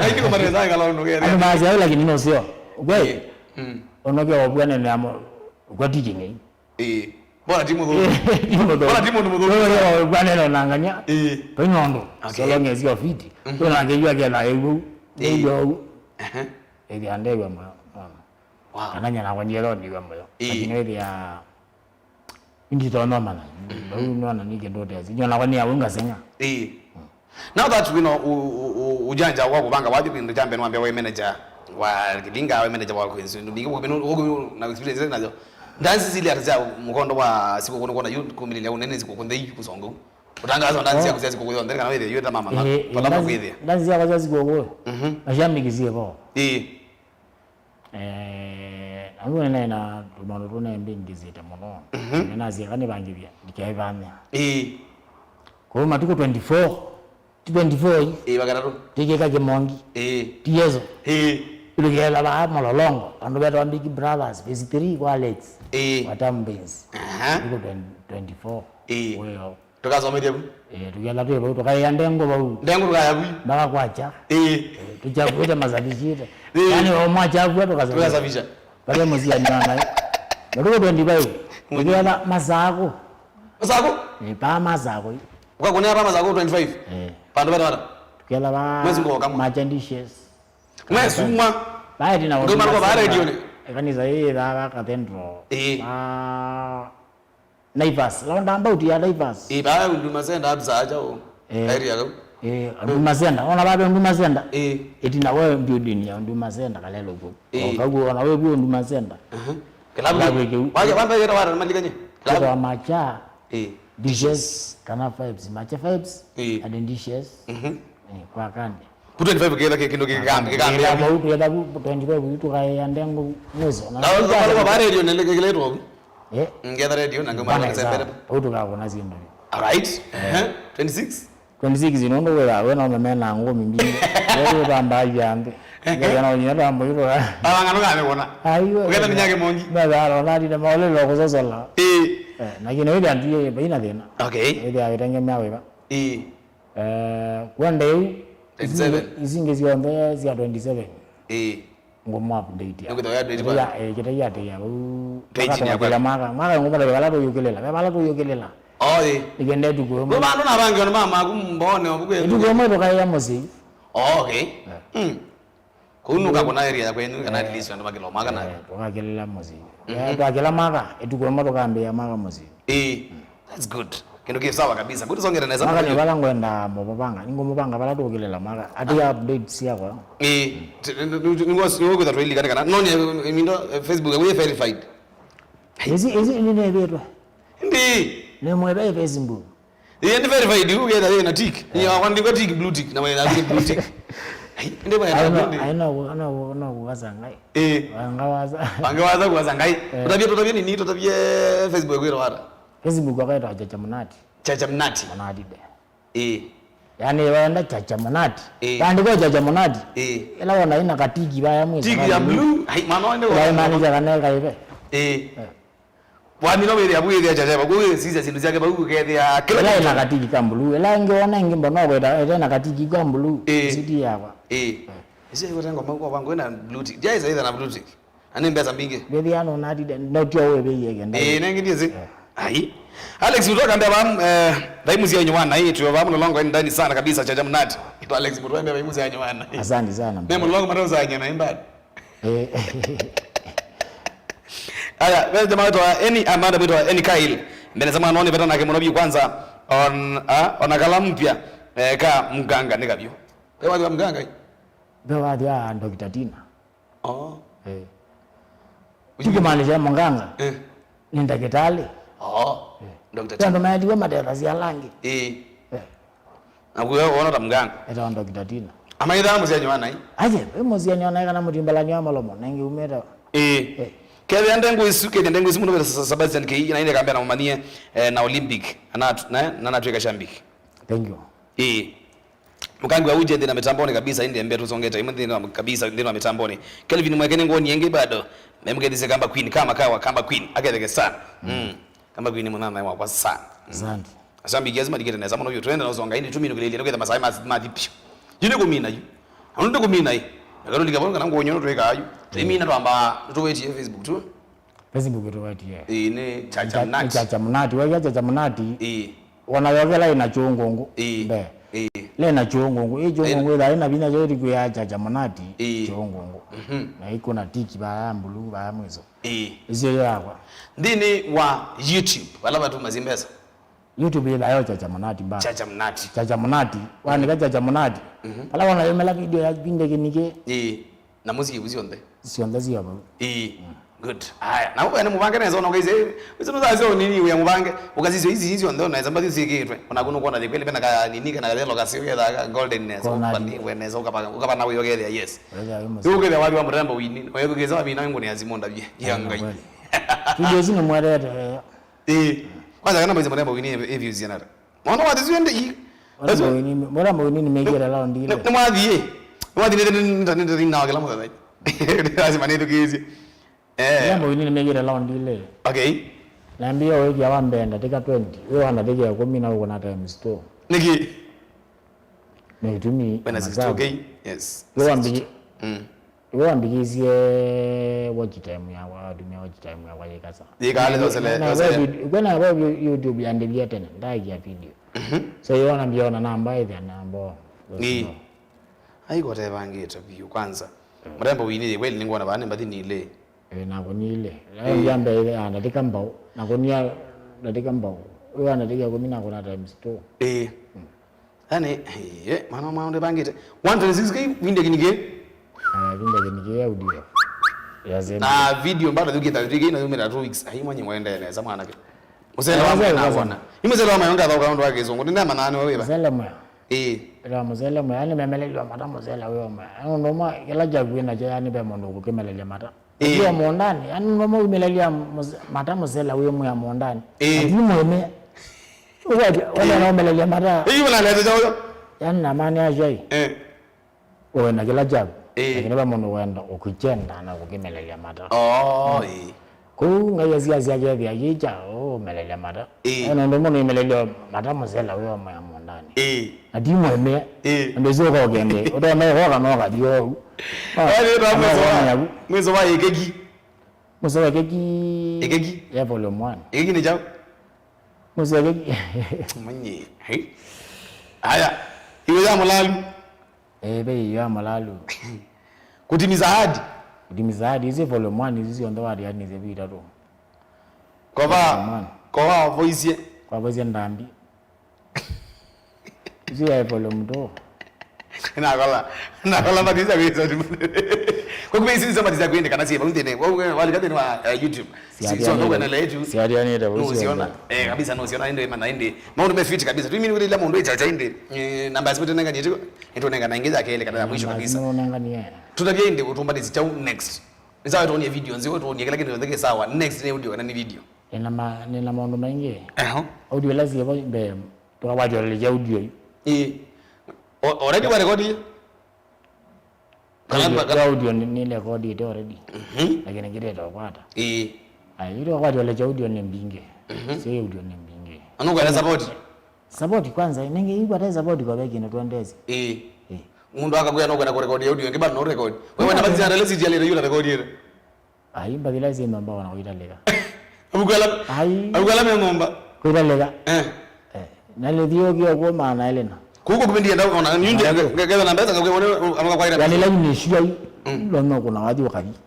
Aiki kũmareza kala ũndũ kere. Andũ maasya au lakini no sio. Kwe. Mm. Onoke wabua nene amo kwa teaching. Ĩĩ. Bora ti mũthũku. Bora ti mũndũ mũthũku. Kwa neno nangania. Ĩĩ. Kwa nyondo. Okay. So long as you are fit. Mhm. Kwa na kejua kela ewu. Ĩĩ. Ewu. Ehe. Ĩthi andewa mwana. Wow. Kana nyie nakwa ndietha ũndiw'a mũyo. Ĩĩ. Lakini wĩthĩa, nditonya ũmanya. Mhm. Vau nona nĩ kĩndũ ũtesi. Nyie nakwa nĩ au ngaseng'a. Ĩĩ. Mm. Now that we know u-, u-, u-, ujanja wa kũvanga wathi kĩndũ kya mbee nĩwambĩa we manager wa Kilinga, we manager wa Queens, ndũ mbingĩ, ũkũmĩ-, ũkũmĩ-, na experience nayo. Ndansi sili ata sya mũkondo wa sikũkũ nĩkwona yu kumĩlĩlya ũnene sikũkũ nthei kũsonga. Ũtangaza ndansi syaku sya sikũkũ yonthe kana wĩthĩa yu ta mama na pala mũkwĩthĩa. Ndansi syakwa sya sikũkũ. Mhm. Na syambĩkĩsie vo. Ĩĩ. Eh, na rĩu nĩnaĩ na tũmaũndũ tũnembingĩsĩte mũno. Mhm. Nĩnasya eka nĩvangĩthya, ndikaĩvany'a. Ĩĩ. Kũu matukũ twenty-four, ti twenty-four ĩ? Ĩĩ, wakatatũ. Tikĩka kĩmongi. Ĩĩ. Ti Yesu. Ĩĩ. Tũkĩela vaa Mũlolongo, vandũ vetwa Big Brothers, phase three kwa Alex. Ĩĩ. Wa Tambins. Aha. Matukũ twenty, twenty-four. Ĩĩ. Wĩo. Tũkasomethya vu. Eh, tũkĩala twĩ vau, tũkaĩa ndengũ vau. Ndengũ tũkaya vu. Mpaka kwakya. Ĩĩ. Eh, tũkyakuĩte masafishĩte. Ĩĩ. Yaani, o mwakyakua tũkasafisha. Tũkasafisha. Pale mũsiani wa naĩ. Matukũ twenty-five. Tũkĩala Masakũ. Masakũ? Eh, paa Masakũ. Ũkakũnĩa paa Masakũ twenty-five? Eh. Pandũ vata vata? Tũkĩala va Mwezi ngoka mwa. Merchandishes. Mwezi umwa. Bae tina. Ndio maana kwa radio ni. Ekanisa hii la Cathedral. Ĩĩ. Ah, Naivas, roundabout ya Naivas. Ĩĩ, vaa Huduma Center, Absa aja o. Eh. Area kau. Eh, Huduma Center. Ona vaa Huduma Center. Ĩĩ. Ĩtina we building ya Huduma Center kalelo kuo. Ĩĩ. Kau ona we kuo Huduma Center. Mhm. Kilabu. Kilabu kĩu. Wake wamba yeta wara malikanye. Kilabu. Kwa macha. Ĩĩ. Dishes kana fives, mache fives, ĩĩ, and dishes. Mhm. Eh, kwa kandi. Ku twenty-five kĩla kĩ-, kĩndũ kĩkambi, kĩkambi. Ĩla mau twĩtha ku twenty-five yu tũkaĩa ndengu mwiso. Na, na, na, na, ba radio nĩ kĩletwo. Eh. Ngetha radio na ngoma. Bana, ngesembere. Sawa. Au tukakona syĩndũ. All right. Eh. Ehe. Twenty-six. Twenty-six nũndũ wĩra we no meme na ngũmi mbingĩ. Wewe ũtambagia nthĩ. Ngetha no nyina tambo yu tũka. Awanga no kame kona. Aiyo. Ũketha nĩ nyake mongi. Metharo na ndine maolelo kusosola. Eh. Eh, na kĩndũ ĩthĩa ndiye baina thĩna. Okay. Ĩthĩa ĩtengemea wĩva. Ĩĩ. Eh, kwenda ĩu, twenty-seven. Isingi, isingi syonthe sya twenty-seven. Ĩĩ. Ngũmũ update ya. Nĩkwĩthĩwa ya update. Kĩtaiya, eh, kĩtaiya atĩĩa vau. Page ni ya. Maka, maka ngũmũ vala tũyũkĩlĩla. Ve vala tũyũkĩlĩla. Oh, ĩĩ. Ikende ĩtukũ ĩmwe. Kwa maana na bangi ona mama aku mbone, obuke. Ĩtukũ ĩmwe tũkaĩa mũsyĩ. Oh, okay. Yeah. Mm. Kũu nũkakũna area ya kwenyu, kana at least andũ makĩla mwaka na. Eh, tũkakĩlĩla mũsyĩ. Mhm. Eh, twakĩla mwaka, ĩtukũ ĩmwe tũkambĩĩa mwaka mũsyĩ. Eh, that's good. Kĩndũ kĩ sawa kabisa. Kũu tũsongete nesa. Mwaka nĩ vala ngwenda mũvanga, nĩngũmũvanga vala tũkĩlĩla mwaka. Ati update syakwa. Eh, nĩwĩkwĩtha twĩlikane kana. No nĩ, eh, mindo, eh, Facebook, we verified. Ĩsi, ĩsi nĩ nĩvĩtwe. Ndi. Nĩ mwĩve Facebook. Ĩĩ, nĩ verified, ũketha yĩ na tick. Nĩ yakwa ndikwa tick, blue tick, na wena tick, blue tick. Ai, ndi wena blue tick. Ai, no, no, no, kuwasa ngai. Eh. Wanga wasa. Wange wasa kuwasa ngai. Eh. Tutavye, tutavye nini, tutavye Facebook wĩra wata. Facebook wakaitwa Chacha Munati. Chacha Munati. Munati de. Eh. Yani wenda Chacha Munati. Eh. Yandikwa Chacha Munati. Eh. Ila wona ina katiki vaya mwiso. Tick ya blue. Ai, mwana wende. Ila imaanisha kana kaive. Eh. Eh. Wamina wĩthĩa vu wĩthĩa Chacha, vu wĩsisya syĩndũ syake vau ũkethĩa kĩla. Ĩla ĩna katiki ka mbuluu, ĩla ĩngĩ wona ĩngĩ mbona ũkwĩta ĩte na katiki ka mbuluu, ĩĩ, siti yakwa. Ĩĩ. Ĩsio ĩkwete ngoma kwa vangu ĩna blue tick. Jaiza ĩtha na blue tick. Ani mbesa mbingĩ. Ndĩthĩa no natide, no tio wewe yeke ndai. Ĩĩ, nengi ndizi. Eh. Ai. Alex Mutoka ndeba, eh, thaimu cia nyuwana hii, tuyo vamu lolongo ndani sana kabisa Chacha Munati. Kitu Alex Mutoka ndeba thaimu cia nyuwana. Asante sana. Ne mulongo mara uzanya na imbadi. Eh. Aya, ve jamaa wĩtawa Eni, ah, madam wĩtawa Eni Kyle. Mbele za mwana one veta nake mũno biũ kwanza. On, ah, ona kala mpya, eh, ka mganga nĩ kabyu. Ve wathi wa mganga? Ve wathi wa Doctor Tina. Oh. Eh. Tikũmaanisha mganga. Eh. Nĩ ndagĩtalĩ. Oh. Eh. Doctor Tina. Andũ maetiwe matethasya ala angĩ. Eh. Eh. Na kuyo wona ta mganga. Etawa Doctor Tina. Amaithaa mũsyanyo wa nai. Aje, we mũsyanyo wa nai kana mũtimbalani wa malomo, nengi umeta. Eh. Eh. Kethĩa ndengu isu, kethĩa ndengu isu mũndũ wĩta Sebastian Kei, na ine kambia na mumanie, eh, na Olympic, na, na, na natwika shambiki. Thank you. Eh. Mukangi wa uje nthina mitamboni kabisa, inde mbe tusongeta, imwe nthina kabisa, nthina mitamboni. Kelvin Mweke ni ngoni yengi bado. Memukethise kamba queen, kama kawa, kamba queen, aketheke sana. Mm. Mm. Kamba kwini mwana naye wakwa sana. Asante. Asambiki azi malikete nesa mũno vyũ twende na usonga indi tuminũkĩlĩlye nĩkwĩtha masaĩ mathi pyũ. Yu nĩkũmina yu. Anu ndĩkũmina ĩ. Eka tũlika vau kana ngũnyũ twĩkaa yu. Tũimina twamba tũwetie Facebook tu. Facebook tũwetie. Ĩĩ, nĩ Chacha Munati. Chacha Munati. Waiya Chacha Munati. Ĩĩ. Ona yokela ina chungungu. Ĩĩ. Mbe. Ĩĩ. Lena chungungu. Ĩ chungungu ĩtha ina vinya yote kuya Chacha Munati. Ĩĩ. Chungungu. Mhm. Na iko na tiki ba mbulu ba mwizo. Ĩĩ. Icio yakwa. Nthĩnĩ wa YouTube, vala vatuma si mbesa? YouTube yĩthayo Chacha Munati mbaa. Chacha Munati. Chacha Munati. Waandĩka Chacha Munati. Mhm. Vala wona yomela video ya kipindi kĩnĩkĩ. Ĩĩ. Na mũsyĩ ivu syonthe? Syonthe sio vau. Ĩĩ. Mm. Good. Aya. Na ũkwene mũvange nesa ona ũkaisye, wĩsĩ nũthasya ũnini wĩa mũvange. Ũkasisyo ici ici syonthe ona esa mbathi syĩkĩtwe. Ona kũnũ kwona thĩ kweli vena ka nini kana kathelo kasio ketha ka goldenness. Kona ũkavaniwe nesa, ũkava-, ũkavana wĩyo kethĩa, yes. Wĩthĩa wĩ mũseo. Yu ũkethĩa wali wa mũrembo wini. Oyekũkĩsa wamina ngũnĩ ya simu ndavye. Ya Ngai. Kweli. Video ici nĩmwendete. Ĩĩ. Kwanza kana maisha mũrembo wini ĩ views yana. Mwana wa tisu ende i. Mũrembo wini, mũrembo wini nĩmekĩre laundi ile. Nĩ mwathi ĩ. Nĩ mwathi nĩ nĩ nĩ na kila mũthenya. Lazima nĩ tukĩzie. Eh. Mũrembo wini nĩmekĩre laundi ile. Okay. Nambia wĩkia wa mbenda tika twenty. Wewe anatekia kumi na uko na times two. Niki. Nĩ itumi. Wena sixty-two K. Yes. Wewe ambi. Mm. Iwe wambikisye watch time yakwa, watumia watch time yakwa yikasa. Yikale thosele, na, na, thosele. Kwena kwa YouTube yandĩthie tene, ndaikia video. Mhm. So yona mbiona namba ithia namba. Ni. Ai kote vangite biu kwanza. Mm. Mrembo wini kweli ningona vani mbathi nile. Eh, na kunile. Eh. Ndio ambe ile anatika mbao. Na kunia anatika mbao. Wewe anatika kumi na kuna times two. Eh. Mm. Yani, eh, mwana mwana ndibangite. One twenty-six K, vinde kinike. Eh, vinde kinike ya audio. Ya zeni. Na video mbada thuki thirty K na yumira two weeks. Ai mwenye mwende nesa mwanake. Mũsele wa mwea nawona. Ĩ mũsele wa mwea ũngathauka ũndũ wa kĩsũngũ. Nĩnamanya nĩ wĩva. Mũsele mwea. Ĩĩ. Ĩla mũsele mwea, yani memelelwa mata mũsele wĩ o mwea. Yani ũndũ ũmwe, kĩla kyaku wĩ nakyo, yani ve mũndũ ũkũkĩmelelya mata. Ĩĩ. Ũkiwa mũũndanĩ, yani ũndũ ũmwe ũimelelia mũse-, mata mũsele wĩ mwea mũũndanĩ. Ĩĩ. Ati mũĩmĩe. Ũkwatya, wenda ũmelelya mata. Ĩĩ, ũnalete kyaũ? Yani namanya asyai. Ĩĩ. Ũĩ na kĩla kyaku. Ĩĩ. Lakini ve mũndũ wenda ũkĩkyenda na kũkĩmelelya mata. Oo, ĩĩ. Kũu Ngai asiasya kethĩa kĩ kya ũmelelya mata. Ĩĩ. Ena ũndũ mũndũ imelelya mata mũsela wĩ o mwea mũũndanĩ. Ĩĩ. Na ti mwĩmĩe. Ĩĩ. Ũndũ ũsu ũkoka ĩndĩ. Ũtomea koka no kathi ou. Yaani, ĩtwa mwĩso wa, mwĩso wa ĩkeki. Mwĩso wa ĩkeki. Ĩkeki. Ya volume one. Ĩkeki nĩ kyaũ? Mwĩso wa ĩkeki. Mwenye. Hei. Aya. Iwe ya mũlalu. Eh, ve iyo ya malalu. Kutimiza ahadi. Kutimiza ahadi, isu volume one, isu syonthe watianĩsye vi itatu. Kova, volume one. Kova wavoisye. Kwavoisye ndambi. Isu ya volume two. Nakola, nakola matisa kwisa. Kwa kweli sisi matisa kwende kana sie, kwa nthene, kwa wale kadeni wa eh, YouTube. Si, si, so, no, kwenda letu. Siatianĩte, no, usiona. Eh, kabisa, no, usiona, ende, mana, ende. Maũndũ me fit kabisa. Tũimini kũtĩlya mũndũ ĩkyaũ ĩndĩ. Eh, namba ya simu tũnenganie tiko. Nĩtũnengana ĩngĩ ya kelĩ kana ya mwisho kabisa. Namba ya simu nenganie. Tũtavye ĩndĩ ũtũmbanĩsye kyaũ next. Nĩ sawa tuonie video nzeo, tuonie kĩla kĩndũ kĩtheke sawa. Next nĩ audio kana nĩ video. Nĩna ma-, nĩna maũndũ maingĩ. Eho. Audio ĩla syĩvo mbee, tũkakwatya ũlelekya audio yu. Ĩĩ. O-, already wa record? Kana audio, kana audio nĩ, nĩ recordĩte already. Mhm. Lakini ngĩtete ũkwata. Ĩĩ. Ai, ĩla ũkwata ũlekya audio nĩ mbingĩ. Mhm. Sio audio nĩ mbingĩ. Ano kwenda support? Support kwanza, nenge ĩkwata support kwa veki na twendezi. Ĩĩ. Ĩĩ. Mũndũ akakwĩa no kwenda kũrekodi audio, ngĩ bado no record. Wewe na basi ya release ya leo yule record yule. Ai, mbathi ila syĩ nyũmba ona kũitalĩka. Avuku ala, ai, avuku ala me nyũmba. Kũitalĩka. Eh. Eh. Na nĩ thiũkie kuo maana elĩ na. Kuko kipindi ya ndaona, ni nje, ngetha na mbesa, kwa wale, amaka kwa ira. Yani, laini cio ai, mm, lono kuna wathi wakathi.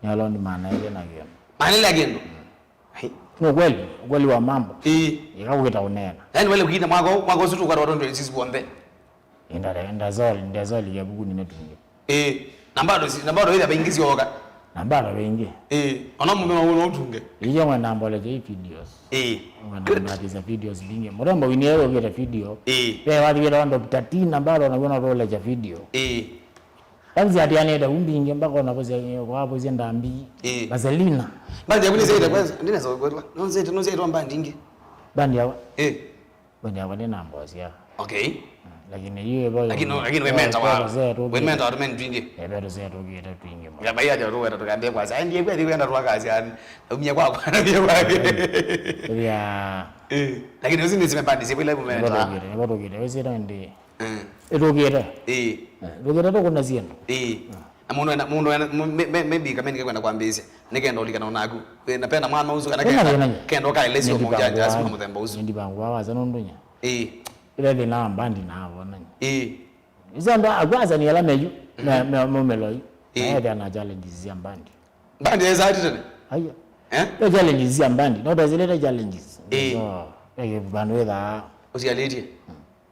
Ni aloni maana elĩ na kĩndũ. Maana elĩ na kĩndũ. Hey. Ni ukweli, ukweli wa mambo. Ĩĩ. Ĩka ũkĩta ũneena. Yani, wale kũkita mwaka, mwaka ũsu tũkwatwa twenty twenty-six kuonthe. Ndazoli, ndazoli ya vuku nĩ mĩtungi. Ĩĩ. Na bado si, na bado ĩla vaingĩ syoka. Na bado vaingĩ. Ĩĩ. Ona mũmema ũno ũtunge. Iyo mwe namba ũlekya videos. Ĩĩ. Mwe namba atiza videos mbingĩ. Mũrembo wini yeye ũkĩte video. Ĩĩ. Ve wathi wĩra wa Doctor T na bado na wona ũlekya video. Ĩĩ. Kanzi atianĩte umbingĩ mpaka ona vosia, kwa vosia ndambi. Ĩĩ. Vaselina. Bandi yakuni zaidi kwa, ndine so kwa. No zaidi, no zaidi wa bandi ingi. Bandi yawa. Ĩĩ. Bandi yakwa ndĩ na mbosia. Okay. Mm, lakini yu ĩvo. Lakini, lakini we mentor wa, we mentor wa men twingi. Ebe tũsee tũkĩte twingi mũno. Ya bai aja tuweta tukambia kwa sasa. Ndiye kweli kwenda twakasi yani. Umia kwa kwa ndiye kwa. Ya. Eh. Lakini usi nisi mebandi si vile mentor. Ebo tũkĩte, ebo tũkĩte. Wesi ndo ndi. Mm. Ĩtũkĩte. Eh. Eh, tũkĩte tũkũna siendo. Eh. Mm. Na mũndũ ena, mũndũ ena, mu-, me-, me-, maybe kameni kekwenda kwambĩĩsya, nĩkenda ũlikana naku. Wĩ na pena mwana ũsu kana kenda, kenda ũkaelesya mũndũ mũthemba ũsu. Nĩndivangũa wasa nũndũ nya. Ĩĩ. Ĩla thĩna wa mbandi na avona nya. Ĩĩ. Ĩsa andũ akwasani ala meyu, me, me, momelo yu. Ĩĩ. Na ethĩa na challenges sya mbandi. Mbandi ya isati tene? Aiya. Eh? Ve challenges sya mbandi. No tezilete challenges. Ĩĩ. So, eke vandũ wĩthaa. Ũsialĩtye?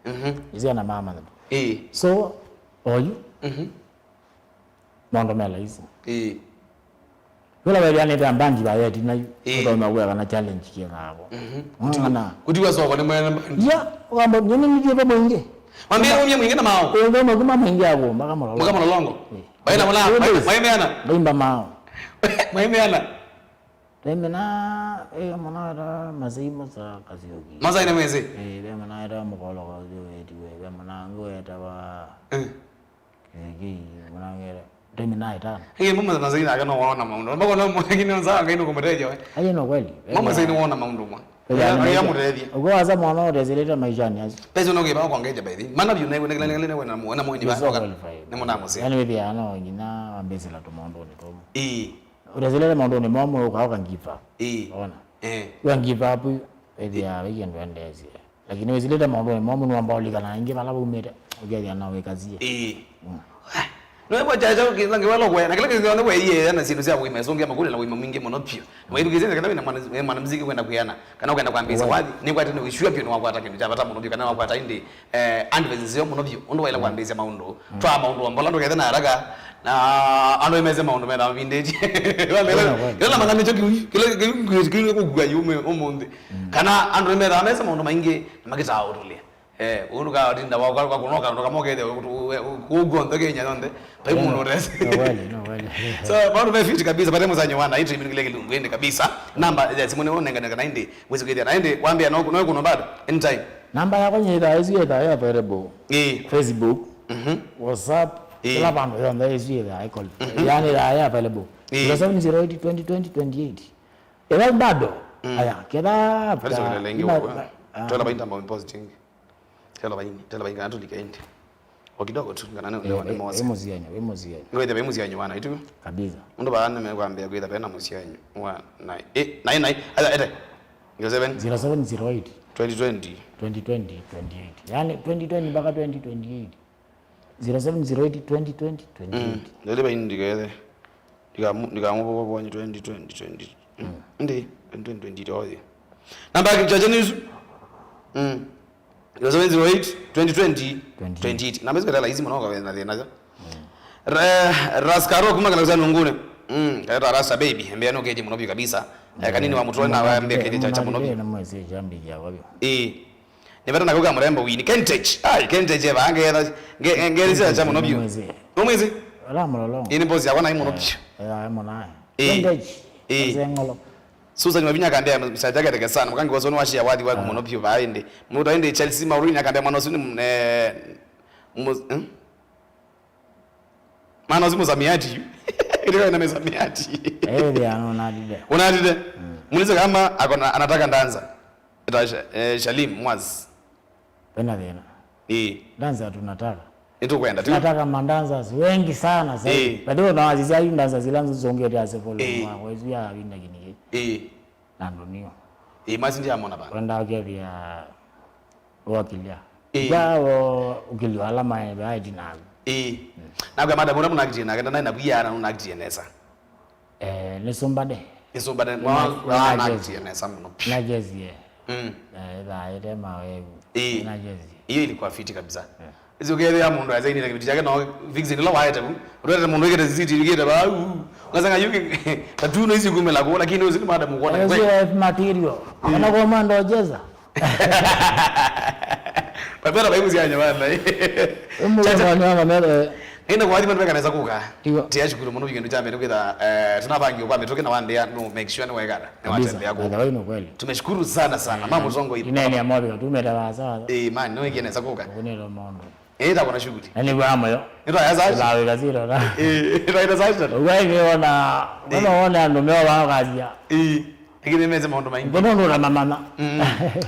Mhm. Ĩsya na mama. Ĩĩ. So, oyu. Mhm. Maũndũ me laisi. Ĩĩ. Yũla wethĩanĩte ambandi vayeti nayu. Ĩĩ. Ũtonya kuya kana challenge kĩthako. Mhm. Mwana. Kutiwa soko nĩ mwene mbandi. Ya, ũkamba nyene nĩthiĩte mwingĩ. Mwambie umie mwingĩ na mao. Ĩĩ, ngoma kuma mwingĩ ako, mpaka mũlolo. Mpaka mũlolongo. Ĩĩ. Baina mwana, ĩĩ, baina, baina. Baimba mao. Baina. Twaimena, eh, mwana weta Masai Musa Kasioki. Masai na Masai. Eh, ve mwana weta Mukolo Kasioki, we, ve mwana wangu weta wa. Eh. Kĩĩ, mũnang'ere. Ndemi na ĩtano. Ĩĩ, mama Masai nake no wona maũndũ. Mbako no mwangi no sawa ngai no kũmũteithia we. Aye no kweli. Mama Masai no wona maũndũ mwa. Aya mũteithie. Ũgo asa mwana ũtezelete maishani asu. Pesa no kĩba kwa ngeja by the way. Mana vyu na na na na na mwana mwenye ba. Nĩ mũna mũsĩ. Yani withia no nginya wambesela tu maũndũ ni tu. Ĩĩ. Ũtezelete maũndũ ni momo ukaoka ngifa. Ĩĩ. Ona. Eh. Wa ngifa apu withia wiki ndo endezie. Lakini wĩsilĩte maũndũnĩ momũ nĩwamba ũlikana aingĩ vala vaumĩte, ũkethĩa no wĩkasie. Ĩĩ. Mm. Nĩwĩkw'a kyaĩ kyaũ kĩla ngewa lokwea, na kĩla kĩngĩ kyonthe weeyĩea na syĩndũ sya ũima, ĩsũngĩa makũlyo na ũima mwingĩ mũno vyũ. Na waĩthukĩĩsya nĩ kana wĩna mwana, wĩ mwana mziki kwenda kwĩana, kana ũkwenda kwambĩĩsya wathi, nĩkwatĩ nĩ sure vyũ nĩwakwata kĩndũ kya vata mũno vyũ, kana wakwata ĩndĩ, eh, advice nzeo mũno vyũ, ũndũ waĩle kwambĩĩsya maũndũ. Twaa maũndũ wa mbola, ndũkethe na haraka, na andũ mese maũndũ mena mavindĩtye. Ĩla namanya nĩkyo kĩu, kĩla kĩu kĩu nĩkũkua yu ũmũnthĩ. Kana andũ nĩmethaa mese maũndũ maingĩ, na makĩtaa ũtũlĩa. Eh, ũndũ kawatinda wa kwa kwa kunoka ndo kamoke de kuguo nthe Kenya yonthe. Pai mũndũ resi. No wale, no wale. So, bado be fit kabisa, pate muzanyo wana, ito imini kile kilungu ende kabisa. Namba ya simu ni unenga nanga naindi, wezi kuithia naindi, wambia no no kuno bado. Anytime. Namba yako nyita ezi yeta ya available. Eh. Facebook, mhm, WhatsApp, eh, kila bandu yonthe ezi yeta icall. Mhm. Yani ya available. Eh. Zero seven zero eight twenty twenty twenty-eight. Ela bado. Mm. Aya, kila. Bado sio kile lengi. Tola bainda mbo posting. Tela vaini, tela vaini kana tulike indi. O kidogo tu, kana nĩ, nĩ, nĩ mosa. Wĩ mũsianyo, wĩ mũsianyo. Ngwĩthe ve mũsianyo wana itu. Kabisa. Mũndũ vaa nĩ mekwambia kwĩtha ve na mũsianyo wa nai. Eh, nai, nai. Aya, ete. Zero seven. Zero seven zero eight. Twenty twenty. Twenty twenty, twenty-eight. Yani, twenty twenty mpaka twenty twenty-eight. Zero seven zero eight twenty twenty twenty-eight. Mm. Lele vaini ndikethe. Ndikamu-, ndikamũvovonya twenty twenty, twenty. Mm. Ndi, twenty twenty, twenty-eight, oye. Namba yake mchache ni isu. Mm. Zero seven zero eight, twenty twenty, twenty-eight. Namba isu katala hizi mwana wako na thina. Ra-, Raskaro kuma kala kusana ngune. Mm, kata Rasta baby, mbea no keje muno kabisa. Eh, kanini wa mutwe na wa mbea keje cha muno. Na mwezi jambi ya wabio. Eh. Nĩvata nakauka mũrembo wini. Kentech. Ai, Kentech eva, ngetha, nge-, nge-, ngetha cha mũno biũ. Mwezi. Nũmwĩsĩ? Ala mũlolongo. Ĩĩ, nĩ boss yakwa naĩ mũno biũ. Eh, eh, mũnaĩ. Ĩĩ. Kentech. Ĩĩ. Zengolo. Susan Wavinya akambia, "Msaja kete sana. Mkangi wazo ni washia wathi waku mũno biũ vaa ĩndĩ." Mũndũ ĩndĩ Chelsea Maurini akambia, "Mwana ũsu nĩ, eh, mũ-, eh?" Maana usi msamiati. Ilikuwa ina msamiati. Eh, ndio, anaona dide. Unaona dide? Mm. Muulize kama ako na, anataka danza. Ita Sha-, eh, Shalim Mwaz. Pena tena. Eh. Danza tunataka. Nitukwenda tu. Tunataka ma dancers wengi sana zaidi. Eh. Bado na wazizi ayu danza zila nzongete ase volume. Eh. Kwa hiyo ya winda kiniki. Eh. Na ndunio. Ĩĩ, masi ndiamona vaa. Kwenda ũkethĩa ũakilya. Ĩĩ. Kwa ũkilyo ala maĩ vaĩti naku. Ĩĩ. Nakwĩa madam ũla mũnakitie nake, ndanaĩ na via na nũnakitie nesa. Eh, nĩ sumbade. Nĩ sumbade, nĩ mwa-, na-, nĩ na naakitie nesa mũno. Na jezi, eh. Mm. Eh, thaĩte mawevu. Ĩĩ. Na jezi. Hiyo ilikuwa fiti kabisa. Eh. Ĩsu ũkethĩa mũndũ azainĩte kĩviti kyake no fix ĩla waete vu. Ũtwete mũndũ wĩkĩte ziti wĩkĩte vau. Ngasanga yuki tatu no isi kumela kũ, lakini ũsi ni madam kuona. Ĩsu kweli. Material. Mm. Kana kwa mwendo ojeza. Papera bai muzia nyawala. Emu kwa ni mama mele. Ina kwa hadi mtu kanaweza kuka. Tigo. Tia shukuru mũno weekend cha mbere kwitha, eh, tunabangi kwa mituki na wandea no make sure ni wekana. Kabisa. Nĩwatembea kũ. By the way, nĩ kweli. Tumeshukuru sana sana. Mama Mũtongoi. Inene ya mwabi, tumetawa sawa. Eh, man, no ingine za kuka. Kunelo mondo. Eh, ta kuna shughuli. Ani kwa moyo. Ndio ya sasa. La wega zero na. Eh, ndio ya sasa. Ugai ni ona, eh, ona ona ndo meo wa kazi ya. Eh, lakini meze maondo maingi. Ngono ndo na mama. Mm.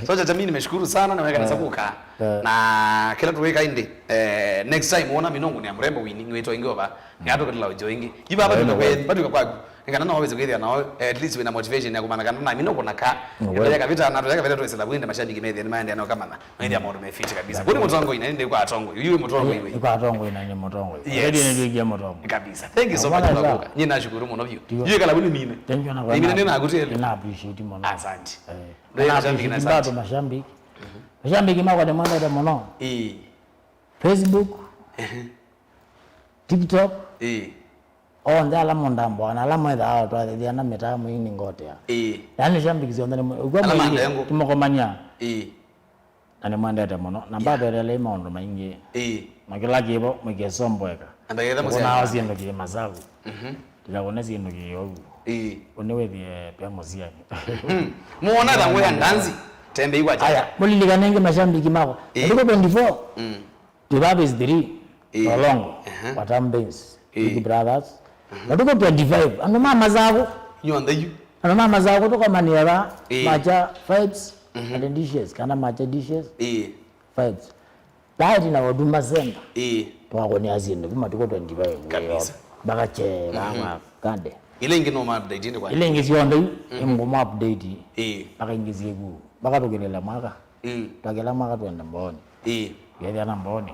So cha mimi nimeshukuru sana na weka nisa kuka. Eh. Na kila tuweka indi. Eh, next time uona minongo ni ya mrembo wini ngwetwa ingi oba. Ngato kila ujo ingi. Iba batu kwa, batu kwa. Nĩ kana no waweze kwĩthĩa nao, eh, at least wĩna motivation ya kũmanya kana nami no kũna ka. Nĩ kweli. Ĩndĩ ya kavita na ya kavita twesela wĩnde mashabiki methĩa nĩ maendea nao kamana. Methĩa maũndũ me fit kabisa. Kũni Mũtongoi na nĩ kwa Atongoi. Yu Mũtongoi we. Nĩ kwa Atongoi na nĩ Mũtongoi. Yes. Already nĩ ndigia Mũtongoi. Kabisa. Thank you so much for kuka. Nyie nashukuru mũno vyũ. Yu kala wini mine. Thank you na kwa. Mine nina kutele. Na appreciate mũno. Asante. Eh. Ndio na mashabiki na asante. Mashabiki. Mashabiki makwa nĩ mwendete mũno. Eh. Facebook. Ehe. TikTok. Eh. Onthe ala mũndambwa na ala mwethaa twathethia na mĩtaa mwĩini ngotea. Ĩĩ. Yaani shabiki syonthe nĩ mwe-, ũkw'a ala mwĩie mandengũ. Tũmũkomania. Ĩĩ. Na nĩmwendete mũno. Na yeah, mbavethelei maũndũ maingĩ. Ĩĩ. Na kĩla kĩvo mũikesomboeka. Na ndagĩtha mũsyaĩ. Kũnawa syĩndũ kĩ masavu. Mhm. Tikakũne syĩndũ kĩ ovu. Ĩĩ. Ũnĩ wĩthĩe pe mũsiani. Mhm. Muona ta ngwĩa ndanzi. Tembei kwa. Aya, mũlilikane ĩngĩ mashabiki makwa. Ĩĩ. Matukũ twenty-four. Mm. Twĩ vaa phase three, ĩĩ, Lolongo, ehe, Watamu Benz, ĩĩ, Big Brothers. Ehe. Matukũ twenty-five, andũ ma Masaku. Nyonthe yu. Andũ ma Masaku tũkomanĩe vaa, ĩĩ, Macha Vibes, mhm, and Dishes, kana Macha Dishes, ĩĩ, Vibes. Laiti na Huduma Center. Ĩĩ. Twakũnĩa syĩndũ kuma matukũ twenty-five. Kabisa. Mpaka che, mhm, vaa kwa kande. Ile ingĩ no ma update ĩndĩ kwa. Ile ingĩ syonthe yu, mhm, ĩngũma update. Ĩĩ. Mpaka ingĩ syĩku. Mpaka tũkĩlĩle mwaka. Mm. Twakĩla mwaka twenda Mbooni. Ĩĩ. Twĩthĩa na Mbooni.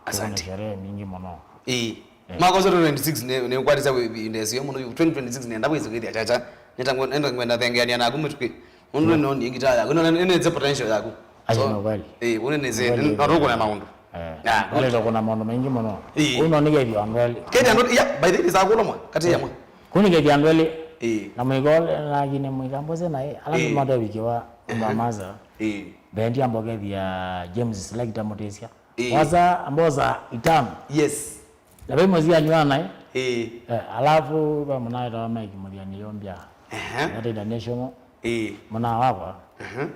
Asante. Tũkona sherehe nyingĩ mũno. Ĩĩ. Mwaka ũsu twenty twenty-six nĩ, nĩ ũkwatĩsya wĩ, wĩ ndesio mũno. Twenty twenty-six nĩenda kwĩsĩ kwĩthĩa Chacha. Nĩta ngwe-, nĩta ngwenda thengeania naku mĩtũkĩ. Nũndũ nĩ nĩnĩsĩ potential yaku. Ayo. So, nĩ kweli. Ĩĩ, ũnĩ nĩsĩ, nĩ kweli. No tũkũne maũndũ. Eh, ah, kweli tũkũna maũndũ maingĩ mũno. Ĩĩ. Ũno nĩ kethio andũ elĩ. Kethio andũ, yeah, by the way, nĩsaa kũlomwa, katĩ yamwe. Kũnĩ kethio andũ elĩ. Ĩĩ. Na mũigo lakini mũiga mboze naye, ala nĩ matevikiwa mamaza. Ĩĩ. Bendi ambokethia James Selector Mutisya. Ĩĩ. Wasa amboza itano. Yes. Na vai mũziani wa naĩ. Ĩĩ. Eh, alafu va mũnaĩ tawa Mike Mũthiani yombia. Ehe. That international. Ĩĩ. Mũna wakwa. Ehe.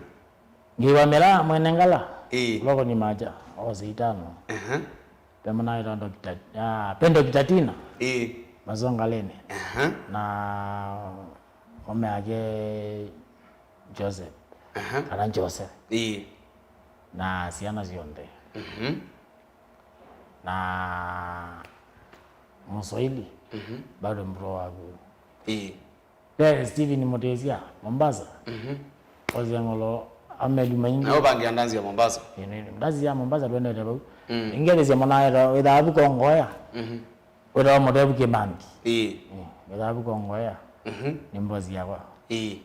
Ngiwa mĩla mwene ngala. Ĩĩ. Loko ni maja. Oze itano. Ehe. Pe mũnaĩ tawa Doctor, ah, pe Doctor Tina. Ĩĩ. Mazongalene. Ehe. Na ome ake Joseph. Ehe. Kana Joseph. Ĩĩ. Na siana syonthe. Mhm. Na Mũswahili, mhm, bado mbro waku. Ĩĩ. Pe Steven Mutisya, Mombasa. Mhm. Oze ngolo ameli maingi. Na ũpangia ndanzi ya Mombasa. Ĩĩ, nĩ, ndanzi ya Mombasa twendete vau. Mm. Ingethesia mwana wetha, wetha abu kongoya. Mhm. Wetha wa Mutevu Kimangi. Ĩĩ. Mm, wetha abu kongoya. Mhm. Nĩ mbozi yakwa. Ĩĩ.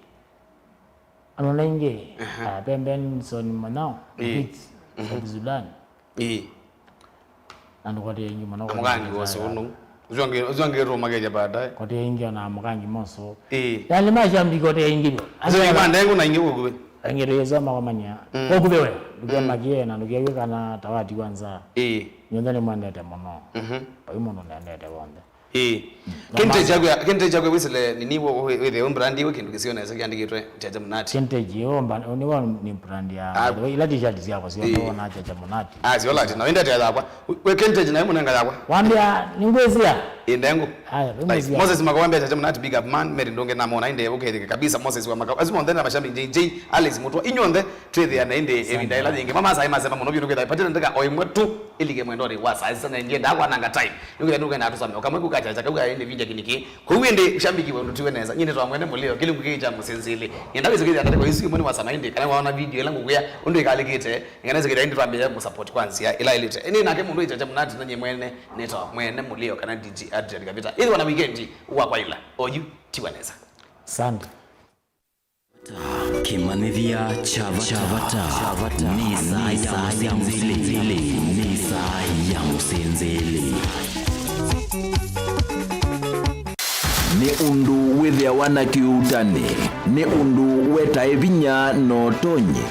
Ano naingĩ, aha, ah, Pembe Nson Manao, ĩĩ, Beach, mhm, South Sudan. Ĩĩ. Na ndũkwatĩe ingĩ mũno. Na mũkangi wosu ũnũ. Ũsu angĩ, ũsu angĩ tũmageja baadaye. Kwatĩe ingĩ ona mũkangi mosu. Ĩĩ. Yani mashambiki kwatĩe ingĩ. Ũsu angĩ mandengu na ingĩ ũkuvĩ. Angĩ tũyĩsoma kwamanya. Mm. Ũkuvĩ we, ndũkemakie na ndũkew'e kana tawati kwanza. Ĩĩ. Nyonthe nĩmwendete mũno. Mhm. Vai mũndũ nendete wonthe. Ĩĩ. Kinteji yakwe, kinteji yakwe wĩsĩle nini wo, wĩthĩe brand iwe kĩndũ kĩsio nesa kĩandĩkĩtwe Chacha Munati. Kinteji yo mba, ni wa ni brand ya, ah, ila t-shirt syakwa sio, ĩĩ, ndo na Chacha Munati. Ah, sio lati, na wenda yakwa. We kinteji nayo mũnenga yakwa. Wambia, ningwĩsia. Ĩĩ, ndengu. Haya, we mwĩsia. Moses Makawambia Chacha Munati, big up man, Mary Ndunge na mona inde ũkethike kabisa, Moses wa Makau. Asu monthe na mashambi J J, Alice Mutwa. Inyuonthe, twĩthĩa na ĩndĩ ĩvinda ĩla yĩngĩ. Mama sai masema mũno vyũ nũkwĩthĩa ĩpatĩte ndeka o ĩmwe tu ĩlike mwendonĩ wa saa sita na ndiendaa kwananga time. Nũkwĩthĩa nũkwenda atũsame o kamwe kuka Chacha kauga ĩndĩ vinja kiniki. Kwoou ĩndĩ ũshambiki wa ũndũ tiwe nesa. Nyie nĩtwa mwene mũlĩo, kĩlungu kĩĩ kya mũsenzĩlĩ. Nyenda wĩsĩ kwĩthĩa ndatĩko isu ĩmwe nĩwasama ĩndĩ kana waona video ĩla ngũkwĩa ũndũ ĩkalĩkĩte. Nĩkana wĩsĩ kwĩthĩa ĩndĩ twambĩĩa mũsupport kwa nzĩa ĩla ĩlĩte. Ĩndĩ nake mũndũ wĩ Chacha Munati na nyie mwene nĩtwa mwene mũlĩo kana D J Adrian Kavita. Ĩthĩwa na weekend wa kwaĩla. Oyu tiwa nesa. Asante. Kĩmanyĩthya kya vata, kya vata nĩ saa ya mũsenzeli, nĩ saa ya mũsenzeli. Nĩ ũndũ wĩthĩawa na kĩuutani, nĩ ũndũ wetae vinya na ũtonyi.